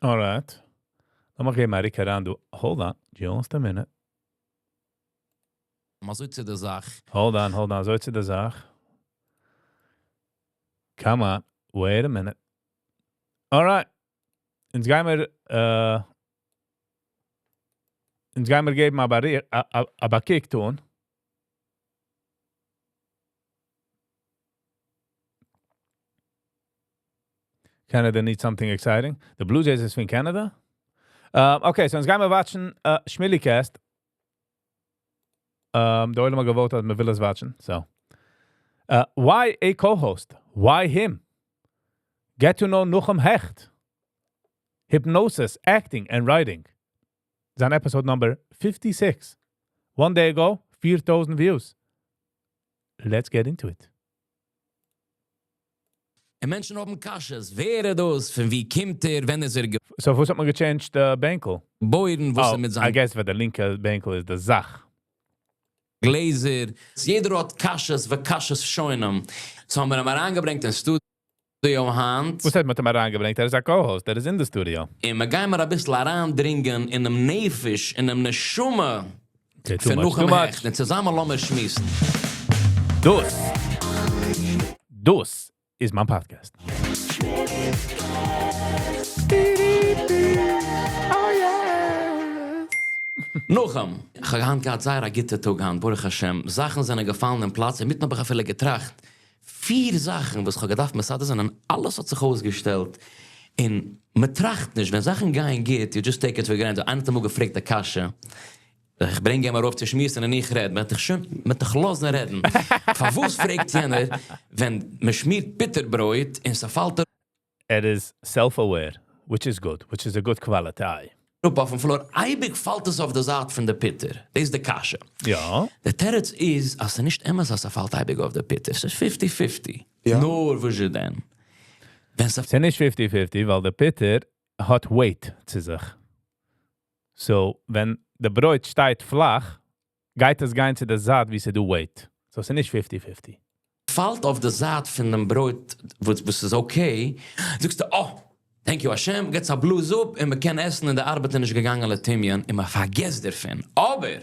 Alright. לאמיך געבן א ריק אריין דא. Hold on, just a minute. אזוי צו די זאך. Hold on, hold on, אזוי צו די זאך. Come on, wait a minute. Alright. אונז גיימער אונז גיימער געבן א באקיק טון. Canada needs something exciting. The Blue Jays איז פון Canada? Okay, so אונז גיימער watch ן שמילי קעסט. די עולם האט גע vote אז מען וויל עס watch ן. So. Why a co-host? Why him? Get to know Nuchum Hecht. Hypnosis, acting and writing. זיין episode number 56. One day ago, 4000 views. Let's get into it. און מענטשן האבן קשיות, ווער איז דאס, פון ווי קומט ער, ווען איז ער So וואס האט מען גע change ט די בענקל? געבוירן, וואס איז מיט זיין I guess ווייל די לינקע בענקל איז די זאך. גלעזער. יעדער האט קשיות וקשיות שונים. So האבן מיר אים אריינגעברענגט אין studio היינט. וואס האט מען אים אריינגעברענגט? ער איז א co-host, ער איז אין די studio. און מיר גיימער אביסל אריינדרינגען אינעם נפש, אינעם נשמה פון נחום העכט, און צוזאמען לאמיר שמועסן. דאס, דאס איז מיין podcast. נחום, כ'האב היינט געהאט זייער א גוטע טאג היינט ברוך השם, זאכן זענען געפאלן אין פלאץ, אינמיטן האב איך אפילו געטראכט פיר זאכן וואס כ'האב געדארפט מסדר זיין און אלעס האט זיך אויסגעשטעלט, און מ'טראכט נישט ווען זאכן גייען גוט, you just take it for granted, איינער האט אמאל געפרעגט א קשיא, איך ברענג אים ארויף צו שמועסן און איך רעד, מ'וועט דיך שוין, מ'וועט דיך לאזן רעדן. פארוואס פרעגט יענער ווען מ'שמירט פוטער ברויט און ס'פאלט. ער איז self aware, which is good, which איז א good quality. אראפ אויפן floor, אייביג פאלט עס אויף די זייט פון די פוטער, דאס איז די קשיא. יא. די תירוץ איז אז ס'איז נישט אמת אז ס'פאלט אייביג אויף די פוטער, ס'איז fifty fifty. נאר וואזשע דען ווען ס'. ס'איז נישט fifty fifty ווייל די פוטער האט weight צו זיך. So ווען די ברויט שטייט פלאך גייט עס גיין צו די זייט ווי ס'איז דא weight. So ס'איז נישט fifty fifty. פאלט אויף די זייט פון דעם ברויט וואס איז okay, זאגסטו אה! Thank you השם, געטס א בלאז אפ און מ'קען עסן און די ארבעט איז נישט געגאנגען לטמיון און מ'פארגעסט דערפון, אבער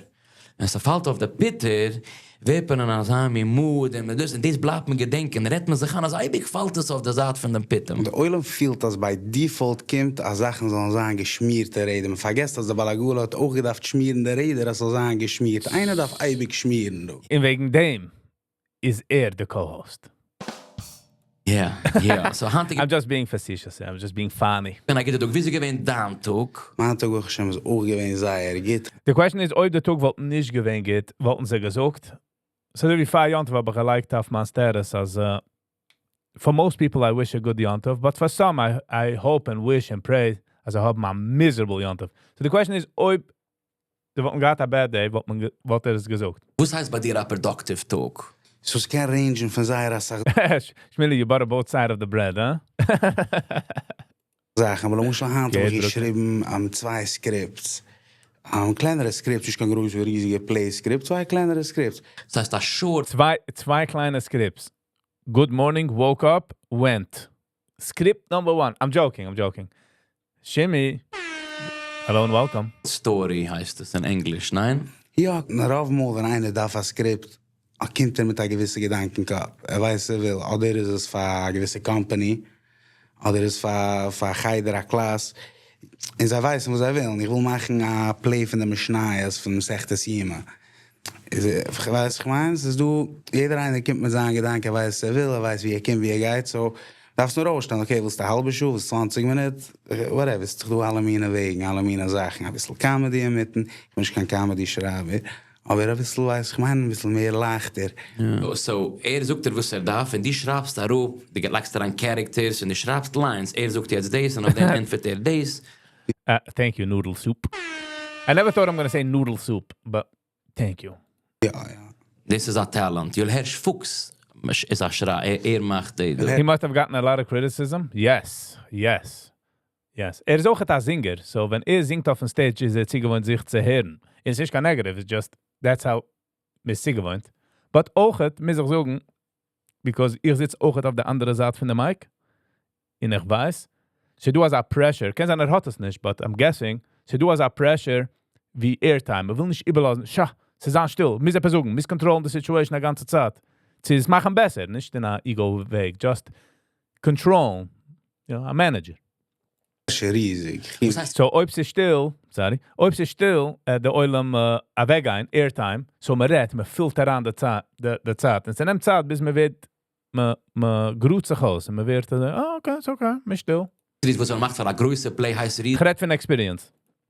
ווען ס'פאלט אויף די פוטער ווערט מען אין אזא מין mood און מ'דאס און דאס בלייבט מען געדענקען, רעדט מען זיך איין אז אייביג פאלט עס אויף די זייט פון דעם פוטער. די עולם פילט אז by default קומט אז זאכן זאלן זיין געשמירטע רעדער, מען פארגעסט אז די בעל עגלה האט אויך געדארפט שמירן די רעדער אז ס'זאל זיין געשמירט, איינער דארף אייביג שמירן דא. און וועגן דעם איז ער די co-host. יא יא, so היינט איז. I'm just being facetious, I'm just being funny. געווען א גוטע טאג, וויאזוי איז געווען דיין טאג? מיין טאג ברוך השם איז אויך געווען זייער גוט. די question איז אויב די טאג וואלט נישט געווען גוט וואלטן זיי געזאגט? ס'אזוי ווי פאר יום טוב האב איך געלייגט אויף מיין status אז for most people I wish a good יום טוב, but for some I hope and wish and pray אז זיי האבן א miserable יום טוב. So די question איז אויב זיי וואלטן געהאט א bad day וואלט מען וואלט ער עס געזאגט. וואס הייסט ביי דיר א productive טאג? So ס'קען range ן פון זייער אסאך. שמילי you butter both side of the bread, הא? זאכן, אבער למשל היינט האב איך געשריבן צוויי scripts, קלענערע scripts, נישט קיין גרויסע ריזיגע play script, צוויי קלענערע scripts. ס'הייסט א short. צוויי קליינע scripts. Good morning, woke up, went. Script number one. I'm joking, I'm joking. שימי, hello and welcome. Story הייסט עס אין ענגליש, ניין? יא, רוב מאל ווען איינער דארף א script קומט ער מיט א געוויסע געדאנק אין קאפ, ער ווייסט וואס ער וויל, אדער איז עס פאר א געוויסע קאמפאני, אדער איז פאר פאר א חדר א קלאס, און זיי ווייסן וואס זיי ווילן, איך וויל מאכן א play פון די משניות פון מסכת יומא, איז ווייסט וואס איך מיין, ס'איז דא יעדער איינער קומט מיט זיין געדאנק ער ווייסט וואס ער וויל, ער ווייסט ווי ער קומט ווי ער גייט, so דארפסט נאר אויסשטעלן okay ווילסט א האלבע שעה ווילסט צוואנציג מינוט, whatever, ס'איז דאך דא אלע מיני וועגן אלע מיני זאכן, אביסל comedy אינמיטן, איך בין נישט קיין comedy שרייבער, אבער אביסל ווייס איך מיין אביסל מער לייכטער. So ער זאגט דיר וואס ער דארף און דו שרייבסט אראפ, דו לייגסט אריין characters און דו שרייבסט lines, ער זאגט יעצט דאס און אויף דעם ענטפערט ער דאס. Thank you noodle soup. I never thought I'm gonna say noodle soup, but thank you. יא יא. דאס איז א talent. יואל הערש פוקס איז א שרייבער, ער מאכט די. He must have gotten a lot of criticism. Yes, yes, yes. ער איז אויך א זינגער, so ווען ער זינגט אויפן stage איז ער צוגעוואוינט זיך צו הערן. איז נישט קיין negative, it's just that's how מ'איז צוגעוואוינט. But אויך מוז איך זאגן, because איך זיץ אויך אויף די אנדערע זייט פון די mic, און איך ווייס, ס'דא אזא pressure, קען זיין ער האט עס נישט, but I'm guessing, ס'דא אזא pressure ווי airtime. מ'וויל נישט איבערלאזן, שא, ס'איז זיין שטיל, מוז עפעס זאגן, מוז control ן די situation א גאנצע צייט. צו עס מאכן בעסער, נישט אין א ego וועג, just control, a manager. ריזיג. וואס הייסט? So אויב ס'איז שטיל, sorry, אויב ס'איז שטיל, דער עולם אוועקגיין, airtime, so מ'רעדט, מ'פילט אריין די צייט, די צייט. און ס'נעמט צייט, ביז מ'ווערט, מ'רוט זיך אויס, און מ'ווערט, oh, okay, it's okay, מ'איז שטיל. וואס ער מאכט פאר א גרויסע play הייסט איך רעד פון experience.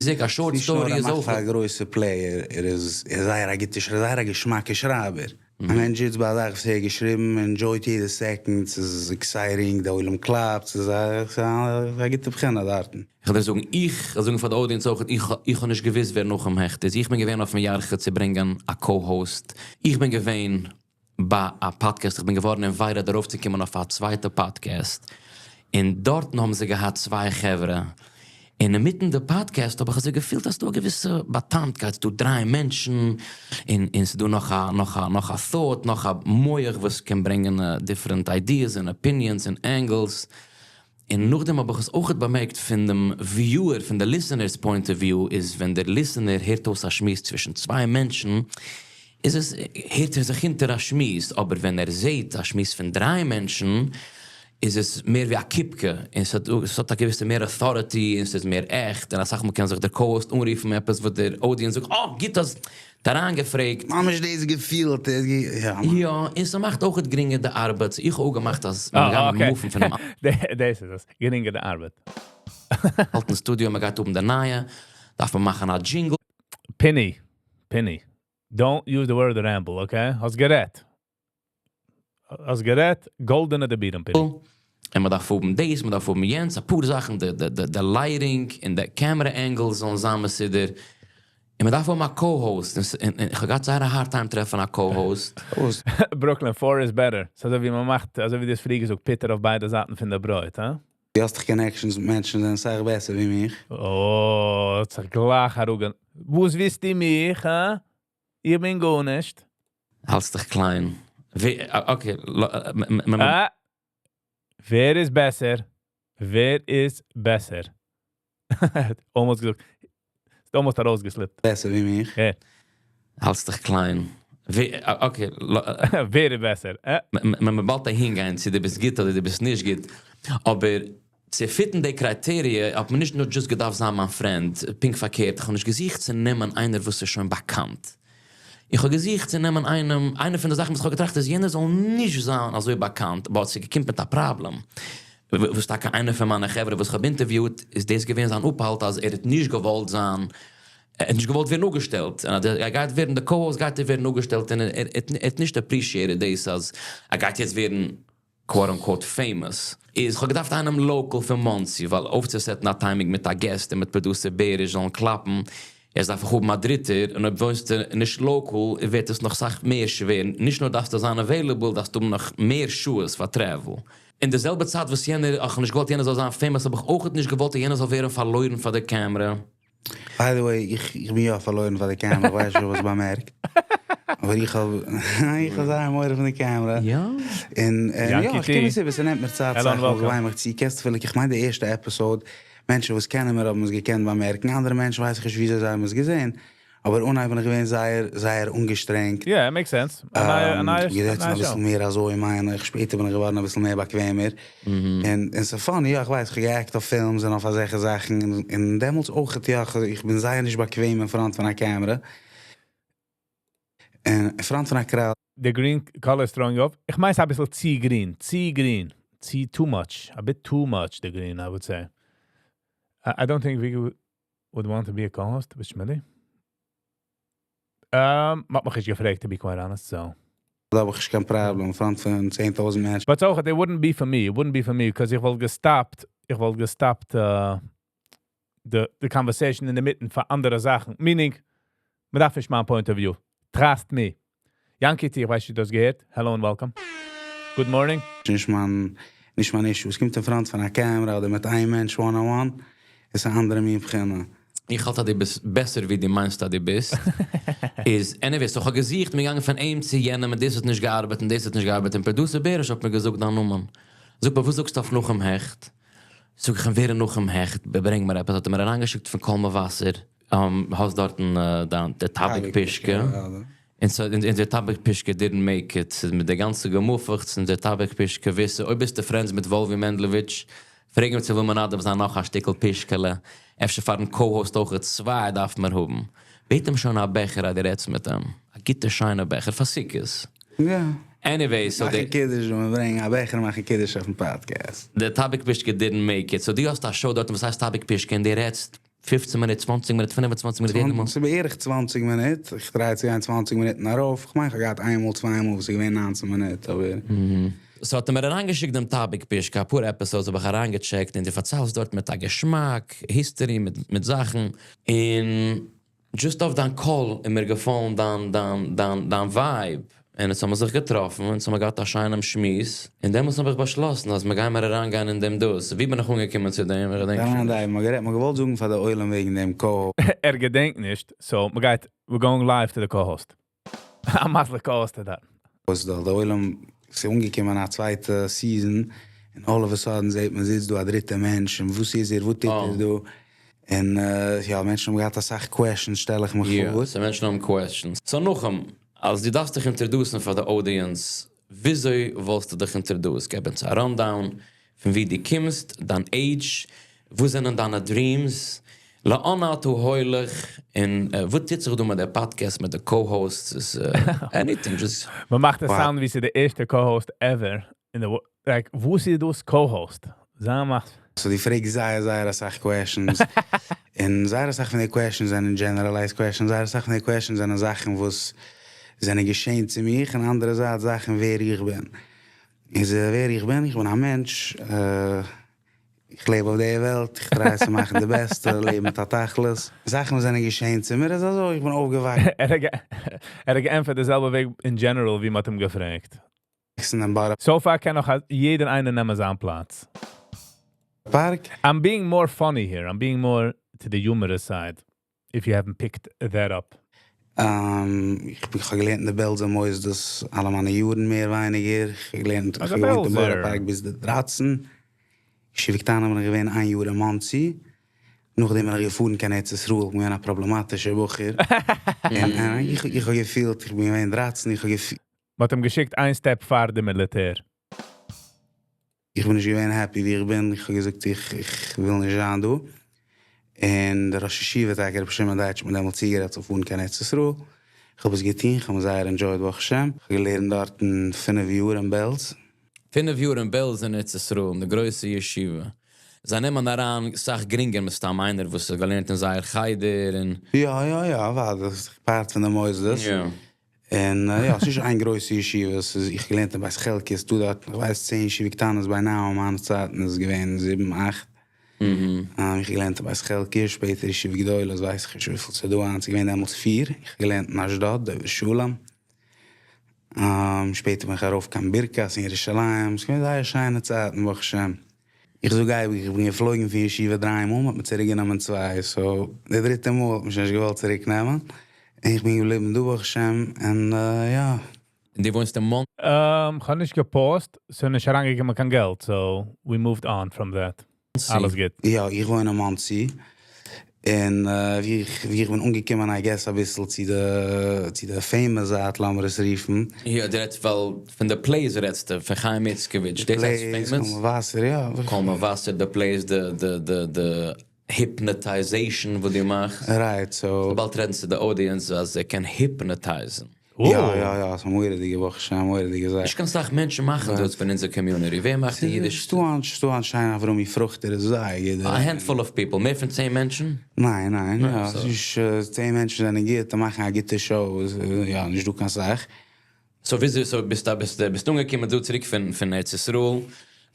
ריזיג, א short נישט נאר story ער איז מאכט אויך. פאר א גרויסע play, ער איז זייער א גוטער שרייבער, זייער א געשמאקער שרייבער. א מענטש זיצט ביי א זאך וואס ער האט געשריבן, enjoy ט יעדע second, ס'איז exciting, דער עולם קלאפט, ס'איז א גוטע בחינה דארטן. איך וועל זאגן, איך וועל זאגן פאר די audience אויך, איך האב נישט געוואוסט ווער נחום העכט איז. איך בין געווען אויפן יארכע צו ברענגען א co-host. איך בין געווען ביי א podcast, איך בין געווארן invited דערויף צו קומען אויף א צווייטע podcast. און דארטן האבן זיי געהאט צוויי חברה. און אינמיטן די podcast האב איך אזוי געפילט אז ס'דא א געוויסע באטעמטקייט, ס'דא דריי מענטשן, און ס'דא נאך א thought, נאך א מוח וואס קען ברענגען different ideas און opinions און angles. און נאכדעם האב איך עס אויך באמערקט פון דעם viewer, פון די listener's point of view, איז ווען דער listener הערט אויס א שמועס צווישן צוויי מענטשן, איז עס, הערט ער זיך אונטער א שמועס, אבער ווען ער זעט א שמועס פון דריי מענטשן, איז עס מער ווי א קופקע, און ס'האט א געוויסע מער authority, און ס'איז מער עכט, און אסאך מאל קען זיך דער co-host אנרופן עפעס וואס דער audience זאגט, אה, גוט אז דער אריינגעפרעגט. ממש דאס געפילט, יא. יא, און ס'מאכט אויך גרינגער די ארבעט. איך האב אויך געמאכט אז מיר גייען move ן פונעם דאס איז עס, גרינגער די ארבעט. אלטן studio, מ'גייט האבן די נייע, דארף מען מאכן א jingle. Penny, Penny, don't use the word ramble, okay? האסט גערעדט. האסט גערעדט, גאלדענע דיבורים, Penny. און מ'דארף האבן דאס, מ'דארף האבן יענץ, אפאר זאכן, די lighting און די camera angles זאלן זיין מסודר. און מ'דארף האבן א co-host. און איך האב געהאט זייער א hard time טרעפן א co-host. Brooklyn, four is better. ס'איז אזוי ווי מ'מאכט, אזוי ווי דאס פריער געזאגט, פוטער אויף ביידע זייטן פון די ברויט, הא? דו האסט דאך connections מיט מענטשן, זענען אסאך בעסער ווי מיך. Oh, האט זיך גלייך אראפגע... וואס ווייסטו מיך, הא? איך בין גארנישט. האלטסט דיך קליין. Okay. אה, ווער איז בעסער? ווער איז בעסער? Almost געזאגט. Almost ארויסגע slip ט. בעסער ווי מיך. Yeah. האלטסט דיך קליין. Okay. ווער איז בעסער? מען באלד אהין גיין, צו דו ביסט גוט אדער דו ביסט נישט גוט. אבער צו fit ן די criteria האט מען נישט נאר just געדארפט זיין מיין friend, פונקט פארקערט, איך האב נישט געזוכט צו נעמען איינער וואס איז שוין באקאנט. איך האב געזוכט צו נעמען איינעם, איינע פון די זאכן וואס איך האב געטראכט איז, יענער זאל נישט זיין אזוי באקאנט, אבער ס'געקומט מיט א פראבלעם. וואס טאקע איינער פון מיינע חברה וואס איך האב interviewed, איז דאס געווען זיין אפהאלט אז ער האט נישט געוואלט זיין, ער האט נישט געוואלט ווערן אפגעשטעלט. און אז ער גייט ווערן די co-host, גייט ער ווערן אפגעשטעלט, און ער האט נישט appreciated דאס אז ער גייט יעצט ווערן quote unquote famous. איז איך האב געדארפט איינעם local פון מאנסי, ווייל אויפצו set ן א timing מיט א guest און מיט producer בעריש זאלן קלאפן, עס דארף איך האבן א דריטער, און אויב וואוינסטו נישט local, ווערט עס נאך אסאך מער שווער. נישט נאר דארפסטו זיין available, דארפסטו האבן נאך מער שעות פאר travel. אין די זעלבע צייט וואס יענער, איך האב נישט געוואלט יענער זאל זיין famous, האב איך אויך נישט געוואלט אז יענער זאל ווערן פארלוירן פאר די camera. By the way, איך בין יא פארלוירן פאר די camera, איך ווייס נישט וואס באמערקט. אבער איך האב זייער מורא פון די camera. יא? און יא, איך קען עס איבער, ס'נעמט מיר צייט, Hello and סאך מאל welcome. געוויין מיך צו, קענסט אפילו, איך מיין די ערשטע episode, מענטשן וואס קענען מיר האבן עס געקענט באמערקן, אנדערע מענטשן ווייס איך נישט וויאזוי זיי האבן עס געזען. אבער אנהייב בין איך געווען זייער, זייער אנגעשטרענגט. Yeah, it makes sense. א נייע געזעצן נייע אביסל show. מער אזוי מיין איך, שפעטער בין איך געווארן אביסל מער באקוועמער. און ס'איז funny, יא, איך ווייס, איך האב גע act אויף films און אויף אזעלכע זאכן, און דעמאלטס אויך, יא, איך בין זייער נישט באקוועם אין front פון א camera. און אין front פון א crowd. The green color is throwing you off. איך מיין, ס'איז אביסל צו green, צו green, צו too much, a bit too much the green, I would say. I don't think we would want to be a co-host with Shmeli. מ'האט מיך נישט געפרעגט, to be quite honest, so. דא האב איך נישט קיין פראבלעם, אין front פון 10,000 מענטשן. But אויך, it wouldn't be for me, it wouldn't be for me, because איך וואלט גע stop ט, איך וואלט גע stop ט the conversation אין די מיטן פאר אנדערע זאכן. Meaning, מ'דארף נישט מיין point of view. Trust me. Yankee T, איך ווייס נישט דו האסט געהערט. Hello and welcome. Good morning. נישט מיין issue. עס קומט אין front פון א camera אדער מיט איין מענטש one on one, איז אן אנדערע מין בחינה. איך האלט אז דו ביסט בעסער ווי דו מיינסט אז דו ביסט. איז, anyway, so איך האב געזוכט, מיר געגאנגען פון אים צו יענעם, און דאס האט נישט געארבעט, און דאס האט נישט געארבעט. און producer בעריש האט מיר געזאגט דיין נאמען. זאגט מיר, וואס זאגסטו אויף נחום העכט? זאג איך אים ווער איז נחום העכט, ברענג מיר עפעס, האט ער מיר אריינגעשיקט פון קול מבשר, האסט דארטן דיין די טאביק פישקע, און סא אונזער טאביק פישקע didn't make it, ס'איז מיט די גאנצע געמופעכטס אונזער טאביק פישקע, ווער ס'איז אויב ביסטו friends מיט וואלווי מענדלאוויטש, פרעג אים צו וויל מנדב זיין נאך א שטיקל פישקעלע, אפשר פארן co-host אויכעט, צוויי דארף מען האבן, בעט אים שוין א בעכער אז דו רעדסט מיט אים, א גוטע שיינע בעכער פאר סוכות. יא. Anyway, so מאכן די. קידוש ווען מיר ברענגען א בעכער מאכן קידוש אויפן פאדקעסט. די טאביק פישקע didn't make it, so דו האסט א show דארטן וואס הייסט טאביק פישקע און דו רעדסט 15 מינוט, 20 מינוט, 25 מינוט יעדע מאל. ס'איז בערך 20 מינוט, איך try צו גיין 20 מינוטן ארויף, איך מיין איך האב געהאט איינמאל צוויי מאל וואס איז געווען 19 מינוט, אבער. So האט ער מיר אריינגעשיקט דעם טאביק פישקע, אפאר episodes האב איך אריינגעטשעקט און דו פארציילסט דארט מיט א געשמאק, history מיט זאכן, און just אויף דיין קול איז מיר געפאלן דיין דיין דיין דיין vibe, און עס האבן מיר זיך געטראפן, און עס האבן מיר געהאט א שיינעם שמועס, און דעמאלטס האב איך באשלאסן אז מיר גייען מיר אריינגיין אין דעם דאס. ווי בין איך אנגעקומען צו דעם? איך געדענק שוין ניין, נישט. מ'האט גערעדט, מ'האט געוואלט זאגן פאר די עולם וועגן דעם co ער געדענקט נישט, so מ'גייט, we're going live to the co-host. א מזל co-host דא. וואס דא, די עולם איז אנגעקומען א צווייטע season, און all of a sudden זעט מען זיצט דא א דריטע מענטש, און וואס איז ער, וואס טוט ער דא? און יא, מענטשן האבן געהאט אסאך questions, שטעל איך מיך יא, פאר. So מענטשן האבן questions. So נחום, אז דו דארפסט דיך introduce ן פאר די audience, וויאזוי וואלסטו דיך introduce? געב אונז א rundown פון ווי דו קומסט, דיין age, וואס זענען דיינע dreams, לאן אתה הולך, און וואס טוט זיך דא מיט דער פאדקעסט, מיט די co-hosts, anything, just. מען מאכט עס sound ווי ס'איז די ערשטע co-host ever in the like, וואס איז דאס co-host? זיי מאכט. So דו פרעגסט זייער זייער אסאך questions. און זייער אסאך פון די questions זענען generalized questions, זייער אסאך פון די questions זענען זאכן וואס זענען געשען צו מיר, און אנדערע זייט זאכן ווער איך בין. איז ווער איך בין, איך בין א מענטש, איך לעב אויף דער וועלט, איך try צו מאכן די בעסטע, לעבן מיט א תכלית. זאכן וואס זענען געשען צו מיר איז אזוי, איך בין אויפגעוואקסן ער האט געענטפערט די זעלבע וועג in general ווי מ'האט אים געפרעגט. אין בארא So far קען נאך יעדער איינער נעמען זיין פלאץ. פארק. I'm being more funny here. I'm being more to the humorous side. If you haven't picked that up. איך האב געלערנט אין די בעלזער מוסדות אלע מיינע יארן מער ווייניגער. איך האב געלערנט, איך האב געוואוינט אין בארא פארק ביז די 13. ישיבה קטנה בין איך געווען איין יאר אין מאנסי. נאכדעם בין איך געפארן קיין ארץ ישראל, איך בין געווען א פראבלעמאטישער בחור. און איך האב געפילט, איך בין געווען 13, איך האב געפילט. מ'האט אים געשיקט איין step פאר די מיליטער. איך בין נישט געווען happy ווי איך בין, איך האב געזאגט איך וויל נישט זיין דא. און דער ראש ישיבה טאקע רבי שמעון דייטש האט מיר דעמאלט צוגערעדט צו פארן קיין ארץ ישראל. איך האב עס געטון, איך האב מיר זייער enjoyed ברוך השם. איך האב געלערנט דארטן 5 יאר אין בעלז. 5 יאר אין בעלז אין ארץ ישראל, אין די גרויסע ישיבה. זיי נעמען אריין סאך גרינגער מסתם איינער וואס האט געלערנט אין זייער חדר און. יא יא יא, אוודאי, דאס איז part פון די מוסדות. און יא, עס איז נישט איין גרויסע ישיבה, עס איז, איך האב געלערנט אין בית חלקיה, עס איז דא דארט, איך ווייס, 10 ישיבה קטנות by now, אין מיינע צייטן איז עס געווען 7, 8. איך האב געלערנט אין בית חלקיה, שפעטער ישיבה גדולה, דאס ווייס איך נישט וויפיל ס'איז דא היינט, ס'איז געווען דעמאלטס 4, איך האב געלערנט אין אשדוד, דובר שלום. שפעטער בין איך ארויף קיין ברכת אין ירושלים, ס'איז געווען זייער שיינע צייטן, ברוך השם. איך זאג אייביג, איך בין געפלויגן פון ישיבה דריי מאל, מ'האט מיר צוריקגענומען צוויי, so די דריטע מאל האט מען שוין נישט געוואלט צוריקנעמען. און איך בין געבליבן דא, ברוך השם, און יא. און דו וואוינסט אין מאנ. איך האב נישט געפאוסט, ס'איז נישט אריינגעקומען קיין געלט, so we moved on from that. אלעס גוט. יא, איך וואוין אין מאנסי. און ווי איך בין אנגעקומען, I guess, אביסל צו די famous זייט, לאמיר עס רופן. יא, דו רעדסט ווייל פון די plays רעדסטו, פון חיים איצקאוויטש, דאס הייסט famous? קול מבשר, יא. קול מבשר, די plays, די hypnotization וואס דו מאכסט. Right, so. באלד רעדן צו די audience אז זיי קען hypnotize ן. יא, יא, יא, ס'איז א מורא'דיגע וואך, א מורא'דיגע זאך. נישט קיין סאך מענטשן מאכן דאס פון אונזער community. ווער מאכט די אידיש? ס'דא אנשיינענד אברומי פרוכטער איז זייער גוט. א handful of people, מער פון 10 מענטשן? ניין, ניין, יא, ס'איז 10 מענטשן זענען גוט, מאכן א גוטע show, יא, נישט דא קיין סאך. So וויאזוי, so ביסט ביסט אנגעקומען דא צוריק פון ארץ ישראל,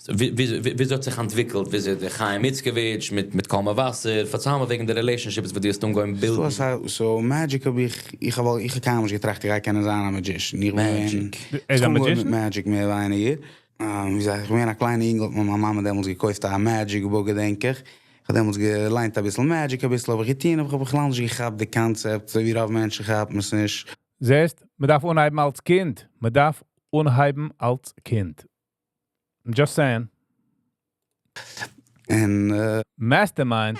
וויאזוי האט זיך אנטוויקלט, וויאזוי דער חיים איצקאוויטש מיט קול מבשר, פארצייל מיר וועגן די relationships וואס דו האסט אנגעהויבן build ן. So magic האב איך, איך האב קיינמאל נישט געטראכט איך גיי קענען זיין א magician. איך בין Magic. איז א magician? מיט magic מער ווייניגער. ווי געזאגט, איך בין געווען א קליינע אינגל, האט מיר מיין מאמע דעמאלטס געקויפט א magic book, געדענק איך. איך האב דעמאלטס געליינט אביסל magic, אביסל האב איך געטון, אבער איך האב בכלל נישט געכאפט די concept, אזוי ווי רוב מענטשן כאפן עס נישט. זעסט, מען דארף אנהייבן אלס קינד. מען דארף אנהייבן אלס קינד. I'm just saying. און Mastermind.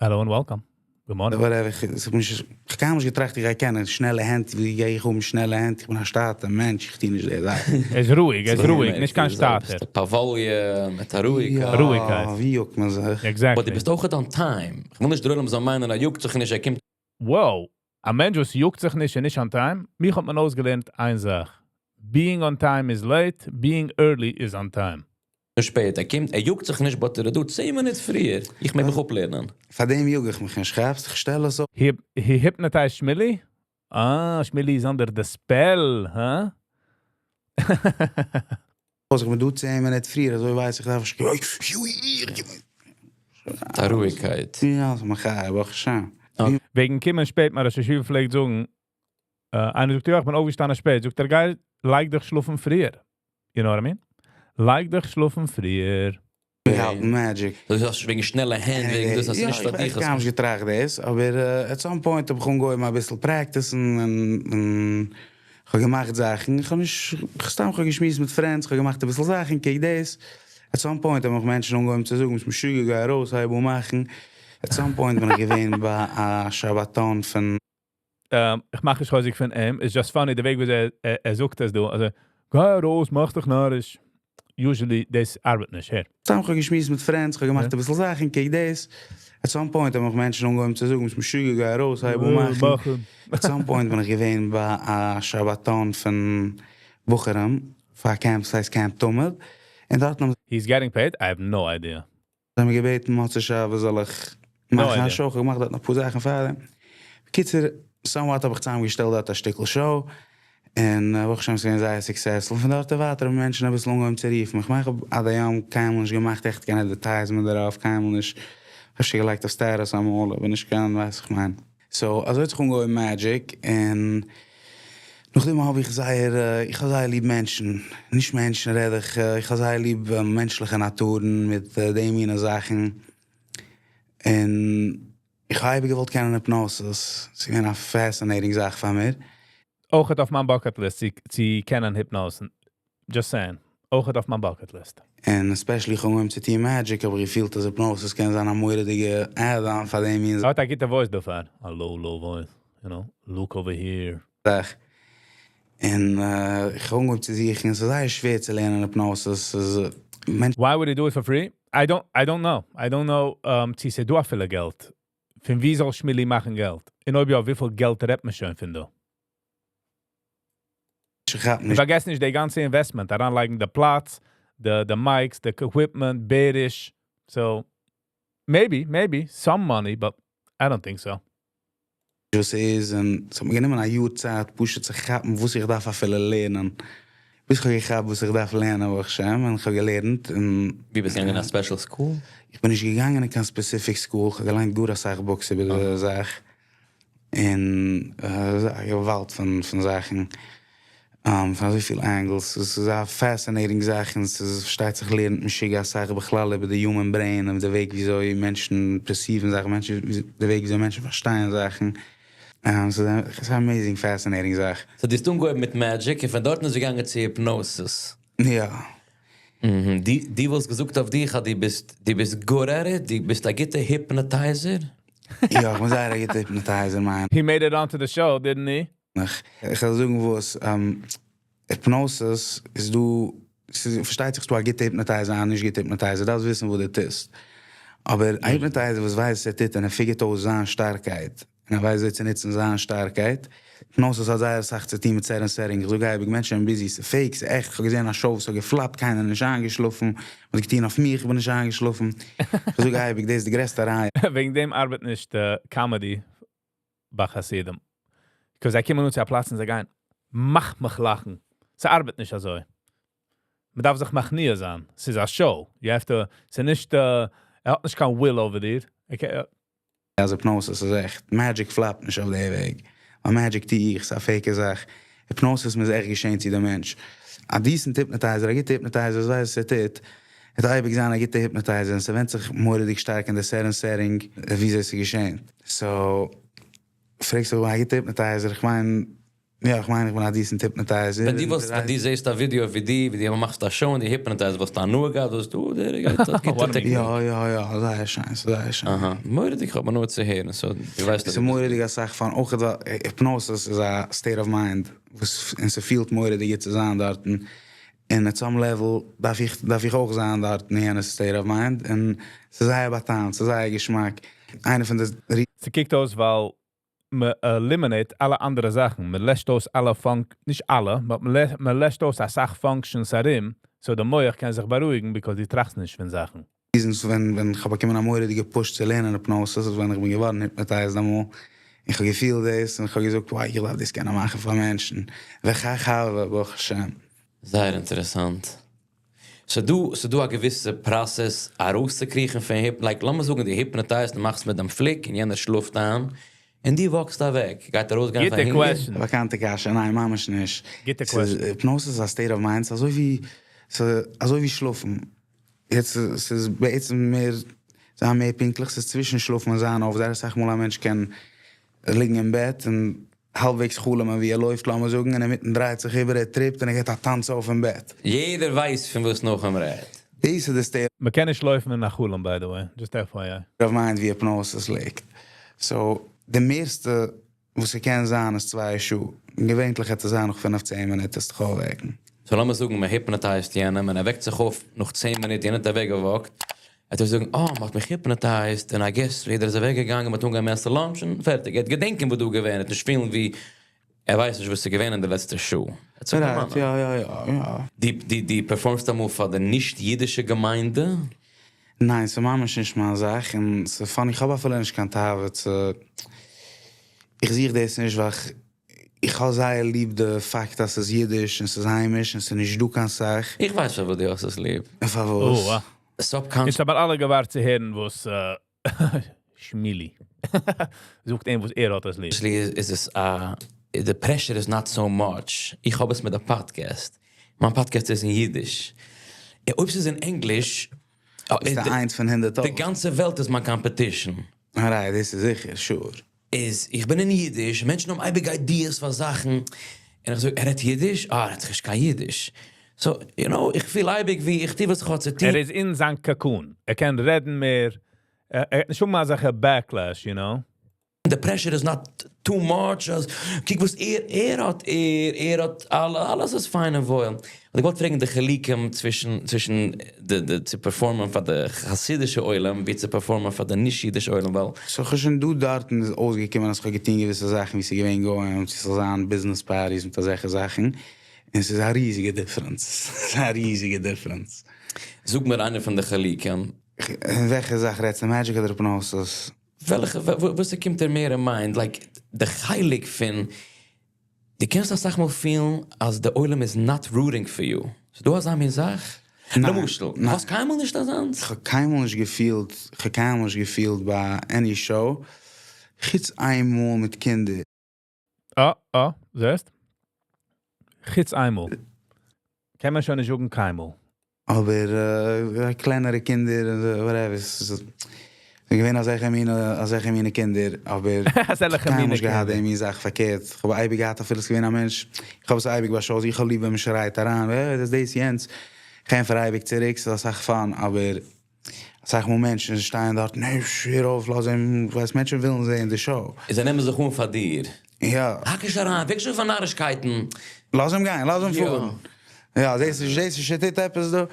Hello and welcome. Good morning. Whatever, איך האב נישט, איך האב נישט געטראכט, איך גיי קענען שנעלע הענט, ווי גיי איך האבן שנעלע הענט? איך בין א שטאטער מענטש, איך טו נישט די זאך. ער איז רואיג, ער איז רואיג, נישט קיין שטאטער. פאוואליע, מיט א רואיגקייט. יא, רואיגקייט. ווי יאגט מען זיך? But דו ביסט אויך on time. איך וויל נישט דער עולם זאל מיינען, ער יאגט זיך נישט, ער קומט Wow, א מענטש וואס יאגט זיך נישט און נישט on time, מיך האט מען אויסגעלערנט איין זאך. Being on time is late, being early is on time. שפעט. ער קומט, ער יאגט זיך נישט, but ער טוט 10 מינוט פריער. איך מעג מיך אפלערנען. פאר דעם יאג איך מיך נישט, כאפסט? איך שטעל עס He hypnotized Shmilly? Ah, Shmilly is under the spell, huh? אויס, איך בין דא 10 מינוט פריער, אזוי ווייס איך, דארף איך א רואיגקייט. יא, ס'איז מחיה, ברוך השם. וועגן קומען שפעט, מיין ראש ישיבה פלעגט זאגן, איינער זאגט, יא, איך בין אויפגעשטאנען שפעט. זאגט ער, גיי, לייג דיך שלאפן פריער. You know what I mean? לייג דיך שלאפן פריער. מיר האלטן magic. דאס איז וועגן שנעלע הענט, וועגן דאס האסטו יא, נישט איך פאר דיך. איך האב נישט געטראכט דאס, אבער at some point האב איך אנגעהויבן א ביסל practice ן און איך האב געמאכט זאכן. איך האב נישט, איך סתם איך האב געשמועסט מיט friends, איך האב געמאכט א ביסל זאכן, קוק דאס. At some point האבן מיך מענטשן אנגעהויבן צו זאגן, ביסט משוגע, גיי ארויס, הייב אן מאכן. At some point בין איך געווען ביי א שבתון פון איך מאך נישט חוזק פון אים. It's just funny, די וועג ווי ער זאגט עס דא. אלזא, גיי ארויס, מאך דיך נאריש. Usually, דאס ארבעט נישט. הער. סתם איך האב געשמועסט מיט friends, איך האב געמאכט א ביסל זאכן, קוק דאס. At some point האבן מיך מענטשן אנגעהויבן צו זאגן, ביסט משוגע, גיי ארויס, הייב אן מאכן. At some point בין איך געווען ביי א שבתון פון בחורים, פאר א camp, ס'הייסט Camp תמיד. און דארט האבן He's getting paid? I have no idea. זיי האבן געבעטן, מוצאי שבת זאל איך מאכן א idea. show. איך האב געמאכט דארט נאך א פאר זאכן פאר דעם. בקיצור, somewhat האב איך צוזאמגעשטעלט דארט א שטיקל show. און ברוך השם, ס'איז געווען זייער successful. פון דארט און ווייטער האבן מענטשן א ביסל אנגעהויבן צו רופן. איך מיין, איך האב עד היום קיינמאל נישט געמאכט עכט קיין advertisement דערויף, קיינמאל נישט. איך האב שוין געלייגט אויף status אמאל, אבער נישט קיין, ווייס איך מיין. So, אזוי האט זיך אנגעהויבן magic. און נאכדעם האב איך זייער, איך האב זייער ליב מענטשן. נישט מענטשן רעד איך, איך האב זייער ליב מענטשליכע נאטורן מיט די מינע זאכן. און איך האב אייביג געוואלט קענען hypnosis. ס'איז געווען א fascinating זאך פאר מיר. אויך אויף מיין bucket list, צו קענען hypnose. Just saying. אויך אויף מיין bucket list. און especially איך האב אנגעהויבן צו טון magic, האב איך געפילט אז hypnosis קען זיין א מורא'דיגע add-on פאר דעם מין ער האט א גוטע voice דערפאר. A low, low voice. Look over here. זאך. און איך האב אנגעהויבן צו זוכן, עס איז זייער שווער צו לערנען hypnosis. עס איז, מענטשן Why would he do it for free? I don't know. I don't know, צו ס'איז דא אפילו געלט. פון ווי זאל שמילי מאכן געלט? און אויב יא, וויפיל געלט רעדט מען שוין פון דא? כאפן איך נישט. פארגעס נישט די גאנצע investment. אריינלייגן די פלאץ, the mics, the equipment, בעריש. So, maybe, some money, but I don't think so. וואס איז, און עס האט מיר גענומען א יאר צייט, פשוט צו כאפן, וואס איך דארף אפילו לערנען. ביז איך האב געכאפט, וואס איך דארף לערנען, ברוך השם, און איך האב געלערנט. און ווי ביסטו געגאנגען אין א special school? איך בין נישט געגאנגען אין קיין specific school. איך האב געליינט גאר א סאך books איבער די זאך. און א געוואלד פון זאכן. פון אזוי פיל angles. עס איז א fascinating זאך. און עס איז, פארשטייט זיך, לערנט משוגע א סאך בכלל איבער די human brain און די וועג וויאזוי מענטשן perceive ן זאכן, מענטשן, די וועג וויאזוי מענטשן פארשטייען זאכן. ס'איז אן amazing, fascinating זאך. So, דו האסט אנגעהויבן מיט magic, און פון דארט איז געגאנגען צו hypnosis. יא. דו וואלסט געזאגט אויף דיך, אז דו ביסט good at it, דו ביסט א גוטע hypnotizer. יא, איך בין זייער א גוטע hypnotizer, מיין. He made it onto the show, didn't he? איך וועל זאגן וואס, hypnosis איז דא, עס איז, פארשטייט זיך, דא א גוטע hypnotizer, א נישט גוטע hypnotizer, דארפסט וויסן וואס דו טוסט. אבער א hypnotizer וואס ווייסט, ער טוט, און ער figure ט אויס זיין שטארקייט, און ער ווייסט ווי צו נוצן זיין שטארקייט. Hypnosis האט זייער א סאך צו טון מיט set and setting. איך זאג אייביג, מענטשן זענען busy, ס'איז fake, ס'איז עכט. איך האב געזען א show, ס'האט גע flop ט, קיינער איז נישט איינגעשלאפן. מ'האט געטון אויף מיר, איך בין נישט איינגעשלאפן. איך זאג אייביג, דאס איז די גרעסטע ראיה. וועגן דעם ארבעט נישט comedy ביי חסידים. Because זיי קומען נאר צו א פלאץ און זיי גייען, מאך מיך לאכן. ס'ארבעט נישט אזוי. מען דארף זיך מכניע זיין. ס'איז א show. You have to, ס'איז נישט, ער האט נישט קיין will over דיר. Okay. אז hypnosis איז עכט. Magic flop ט נישט אויף די וועג. ווייל magic טו איך, ס'איז א fake זאך. Hypnosis מוז עכט געשען צו דעם מענטש. א decent hypnotizer, א גוטע hypnotizer, וואס ווייסט וואס ער טוט, וועט אייביג זיין א גוטע hypnotizer. און ס'ווענדט זיך מורא'דיג שטארק אין די set and setting, וויאזוי עס איז געשען. So, פרעגסט דו, א גוטע hypnotizer, איך מיין, יא, איך מיין איך בין א decent hypnotizer. ווען דו וואלסט, ווען דו זעסט א ווידיאו ווי דו, ווי דו מאכסט א show און דו hypnotize, וואלסטו הנאה געהאט, וואלסטו, דער גייט, האט גוטע technique. יא, יא, יא, זייער שיין, ס'איז זייער שיין. אהא, מורא'דיג, איך האב הנאה צו הערן, so דו ווייסט אז ס'איז מורא'דיג אסאך fun, אויך ווייל hypnosis איז א state of mind, וואס, און ס'פילט מורא'דיג גוט צו זיין דארטן. און at some level דארף איך, דארף איך אויך זיין דארטן אין יענע state of mind. און ס'איז זייער בא'טעמ'ט, ס'איז זייער געשמאק. איינע פון די ס'קוקט אויס, ווייל מען eliminate אלע אנדערע זאכן. מען לעשט אויס אלע func נישט אלע, but מען לעשט אויס א סאך functions ארום, so דער מוח קען זיך בארואיגן, because דו טראכסט נישט פון זאכן. reasons ווען איך האב באקומען א מורא'דיגע push צו לערנען hypnosis, איז ווען איך בין געווארן hypnotized אמאל. איך האב געפילט דאס, און איך האב געזאגט, wow, איך דארף דאס קענען מאכן פאר מענטשן. וכך הוה, ברוך השם. זייער אינטערעסאנט. ס'דא א געוויסע process ארויסצוקריכן פון hyp, like, לאמיר זאגן, דו hypnotize, דו מאכסט מיט דעם פליק, און יענער שלאפט איין, און דו walk סט אוועק. גייט ער ארויסגיין גוטע פאר הונגער? question. באקאנטע קשיא, ניין, ממש נישט. גוטע question. Hypnosis איז א state of mind, ס'איז אזוי ווי שלאפן. יעצט, ס'איז בעצם מער, זיין מער פונקטליך, ס'איז צווישן שלאפן און זיין אויף. זייער אסאך מאל א מענטש קען ליגן אין בעט און האלבוועגס חלומ'ען ווי ער לויפט, לאמיר זאגן, און אינמיטן דרייט זיך איבער, ער טריפט און ער געט א טאנץ אויף אין בעט. יעדער ווייסט פון וואס נחום רעדט. דאס איז די state מען קען נישט לויפן אין א חלום, by the way. Just FYI. of mind ווי hypnosis ליגט. So, די מערסטע וואס ס'קען זיין איז 2 שעה. געווענליך וועט עס זיין נאך 15 מינוט, וועסט דיך אויפוועקן. So לאמיר זאגן, מען hypnotize ט יענעם, און ער וועקט זיך אויף נאך 10 מינוט, יענער האט אוועקגע walk ט. ער וועט זאגן, "Oh, מען האט מיך hypnotized, און I guess, יעדער איז אוועקגעגאנגען, מען האט אנגעהויבן עסן lunch, און פערטיג. ער וועט געדענקען, וואו דא געווען, ער וועט נישט פילן ווי, ער ווייסט נישט, וואס איז געווען אין די לעצטע שעה. ער האט זיך דערמאנט. יא. דו perform סט אמאל פאר די נישט-אידישע געמיינדע? ניין, ס'איז ממש נישט מיין זאך. און ס'איז funny, איך האב אפילו נישט קיין תאווה צו. איך זוך דאס נישט, ווייל איך האב זייער ליב די פאקט, אז ס'איז אידיש און ס'איז היימיש און ס'איז נישט דא קיין סאך. איך ווייס שוין, וואס דו האסט עס ליב. און פארוואס? Oh, wow. Subconscious. יעצט האבן אלע געווארט צו הערן, וואס שמילי זאגט אים, וואס ער האט עס ליב. איז עס, the pressure is not so much. איך האב עס מיט די podcast. מיין podcast איז אין אידיש. יא, אויב ס'איז אין ענגליש, איז דער איינס פון הונדערט די אויך. גאנצע וועלט איז מיין competition. Alright, דאס איז זיכער, sure. איז, איך בין אין אידיש, מענטשן האבן אייביג ideas פאר זאכן. און איך זאג, ער רעדט אידיש? אה, ער רעדט נישט קיין אידיש. So, איך פיל אייביג ווי, איך טו וואס איך האב צו טון. ער איז אין זיין cocoon. ער קען רעדן מער. ער האט נישט שוין מאל אזא backlash. The pressure is not too much. אז, קוק וואס ער האט, ער האט, אלעס איז פיין און וואויל. און איך וואלט פרעגן די חילוקים צווישן די צו perform ען פאר די חסידישע עולם, ווי צו perform ען פאר די נישט-אידישע עולם, ווייל So, איך האב שוין דא דארטן איז אויסגעקומען, אז איך האב געטון געוויסע זאכן, ווי ס'איז געווען גוים, צו ס'זאל זיין business parties מיט אזעלכע זאכן. און ס'איז א ריזיגע difference. ס'איז א ריזיגע difference. זאג מיר איינער פון די חילוקים. אין וועלכע זאך רעדסטו? Magic אדער hypnosis? וועלכע, וואס קומט דיר מער אין mind? Like, די חילוק פון, דו קענסט אסאך מאל פילן, אז די עולם איז not rooting for you. ס'דא אזא מין זאך? ניין, למשל, ניין. האסט קיינמאל נישט אזאנס? איך האב קיינמאל נישט געפילט ביי any show. חוץ איינמאל מיט קינדער. אה, אה, זעסט? חוץ איינמאל. קען מען שוין נישט זאגן קיינמאל. אבער קלענערע קינדער, whatever, עס איז געווען אזעלכע מינע קינדער, אבער אזעלכע קיינמאל מינע נישט געהאט קינדער. די מין זאך פארקערט. איך האב אייביג געהאט, אפילו עס איז געווען א מענטש, איך האב עס אייביג ביי shows, איך האב ליב ווען מען שרייט אריין, דאס איז דאס, יענץ. איך ענטפער אייביג צוריק, ס'איז אסאך fun, אבער אסאך מאל מענטשן שטייען דארט, ניין, הער אויף, לאז אים, ווייסט, מענטשן ווילן זען די show. זיי נעמען זיך אן פאר דיר. יא. האק נישט אריין, וועק שוין פון נארישקייטן. לאז אים גיין, לאז אים פארן. יא, דאס איז שיט עפעס דא.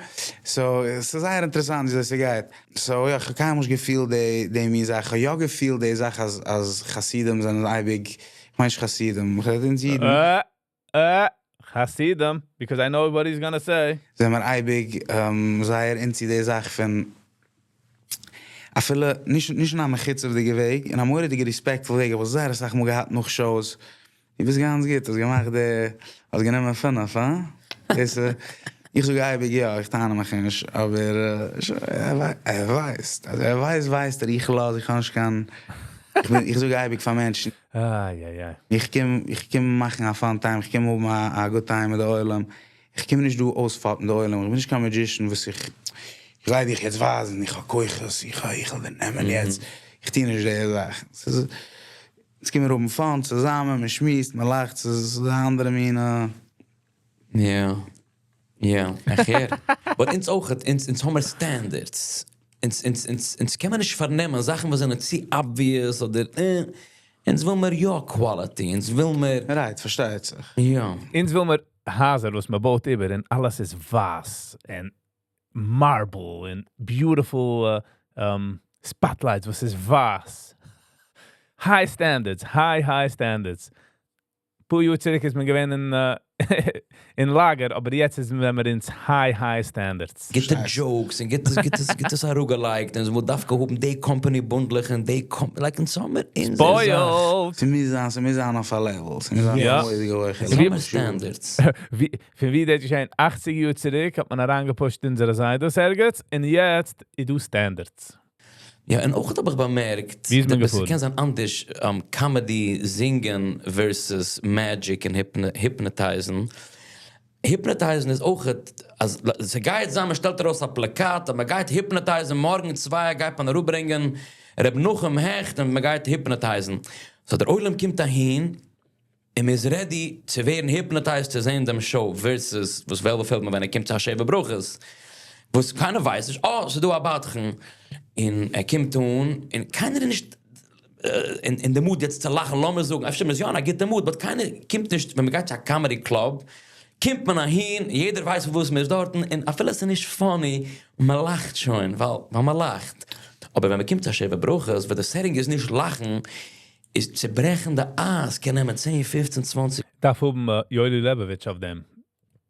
So, עס איז זייער אינטערעסאנט, ווי אזוי ס'גייט. So, יא, איך האב קיינמאל נישט געפילט די מין זאך. איך האב יא געפילט די זאך, אז חסידים זענען אייביג, איך מיין נישט חסידים, איך רעד אונז אידן. חסידים, because I know what he's gonna say. זענען מיר אייביג זייער into די זאך פון אפילו נישט אין א מחוצפ'דיגע וועג, אין א מורא'דיגע respectful וועג, אבער זייער אסאך מאל געהאט נאך shows. דו ביסט גאנץ גוט, האסט געמאכט די, האסט גענומען 5, הא? דאס, איך זאג אייביג יא, איך טענה מיך נישט, אבער ער ווייסט, אז ער ווייסט, ווייסט ער, איך לאז, איך האב נישט קיין, איך זאג אייביג פאר מענטשן, איי, איי, איי. איך קום מאכן א fun time, איך קום האבן א good time מיט די עולם. איך קום נישט דא אויספאפן די עולם, איך בין נישט קיין magician, וואס איך גיי דיך יעצט ווייזן, איך האב כוחות, איך וועל דיר נעמען יעצט. איך טו נישט די זאך. ס'איז. אונז קומען האבן fun צוזאמען, מען שמועסט, מען לאכט, ס'איז אן אנדערע מין. יא, איך הער. But אונז אויך, אונז האבן מיר standards. אונז קען מען נישט פארנעמען זאכן וואס זענען צו obvious אדער אונז וויל מיר יא quality, אונז וויל מיר Right, פארשטייט זיך. יא. אונז וויל מיר הייזער וואס מען בויט איבער און אלעס איז ווייס און marble און beautiful spotlights וואס איז ווייס. High standards, high, high standards. פאר יאר צוריק איז מען געווען אין לאגער, אבער יעצט איז מען אונז high, high standards. גוטע jokes און גוטע אראפגעלייגט און מ'וויל דווקא האבן די company בונדלעך און די like אין זומער אין Spoiled! ס'מוז זיין אויף א level. ס'מוז זיין יא. א מורא'דיגע הויכע ווי- level. Standards. ווי, פון ווי דאס געשען 80 יאר צוריק האט מען אריינגעפושט אונזערע זיידעס ערגעץ און יעצט איז דא standards. יא, און אויך האב איך באמערקט, ווי איז מען דאס געפארן? קען זיין אנדערש, comedy, זינגען versus magic און hypnotizen. Hypnotizen איז אויך, אז ס'גייט זיין, מען שטעלט ארויס א פלאקאט, אז מען גייט hypnotizen, מארגן 2 גייט מען אראפברענגען ר' נחום העכט און מען גייט hypnotizen. So דער עולם קומט אהין, און מען איז ready צו ווערן hypnotized צו זען דעם show versus וואס וועלוול פעלדמאן ווען ער קומט צו א שבע ברכות. וואס קיינער ווייסט נישט, oh, ס'איז דא א בדחן. און ער קומט אן, און קיינער איז נישט אין די mood יעצט צו לאכן, לאמיר זאגן, אפשר מ'איז יא אין א גוטע mood, but קיינער קומט נישט, ווען מ'גייט צו א comedy club, קומט מען אהין, יעדער ווייסט וואס מ'איז דארטן, און אפילו עס איז נישט funny, מ'לאכט שוין, ווייל מ'לאכט. אבער ווען מ'קומט צו א שבע ברכות, ווען די setting איז נישט לאכן, איז צעברעכן די אייז, קען נעמען 10, 15, 20 דארף האבן יואלי לעבאוויטש אויף דעם.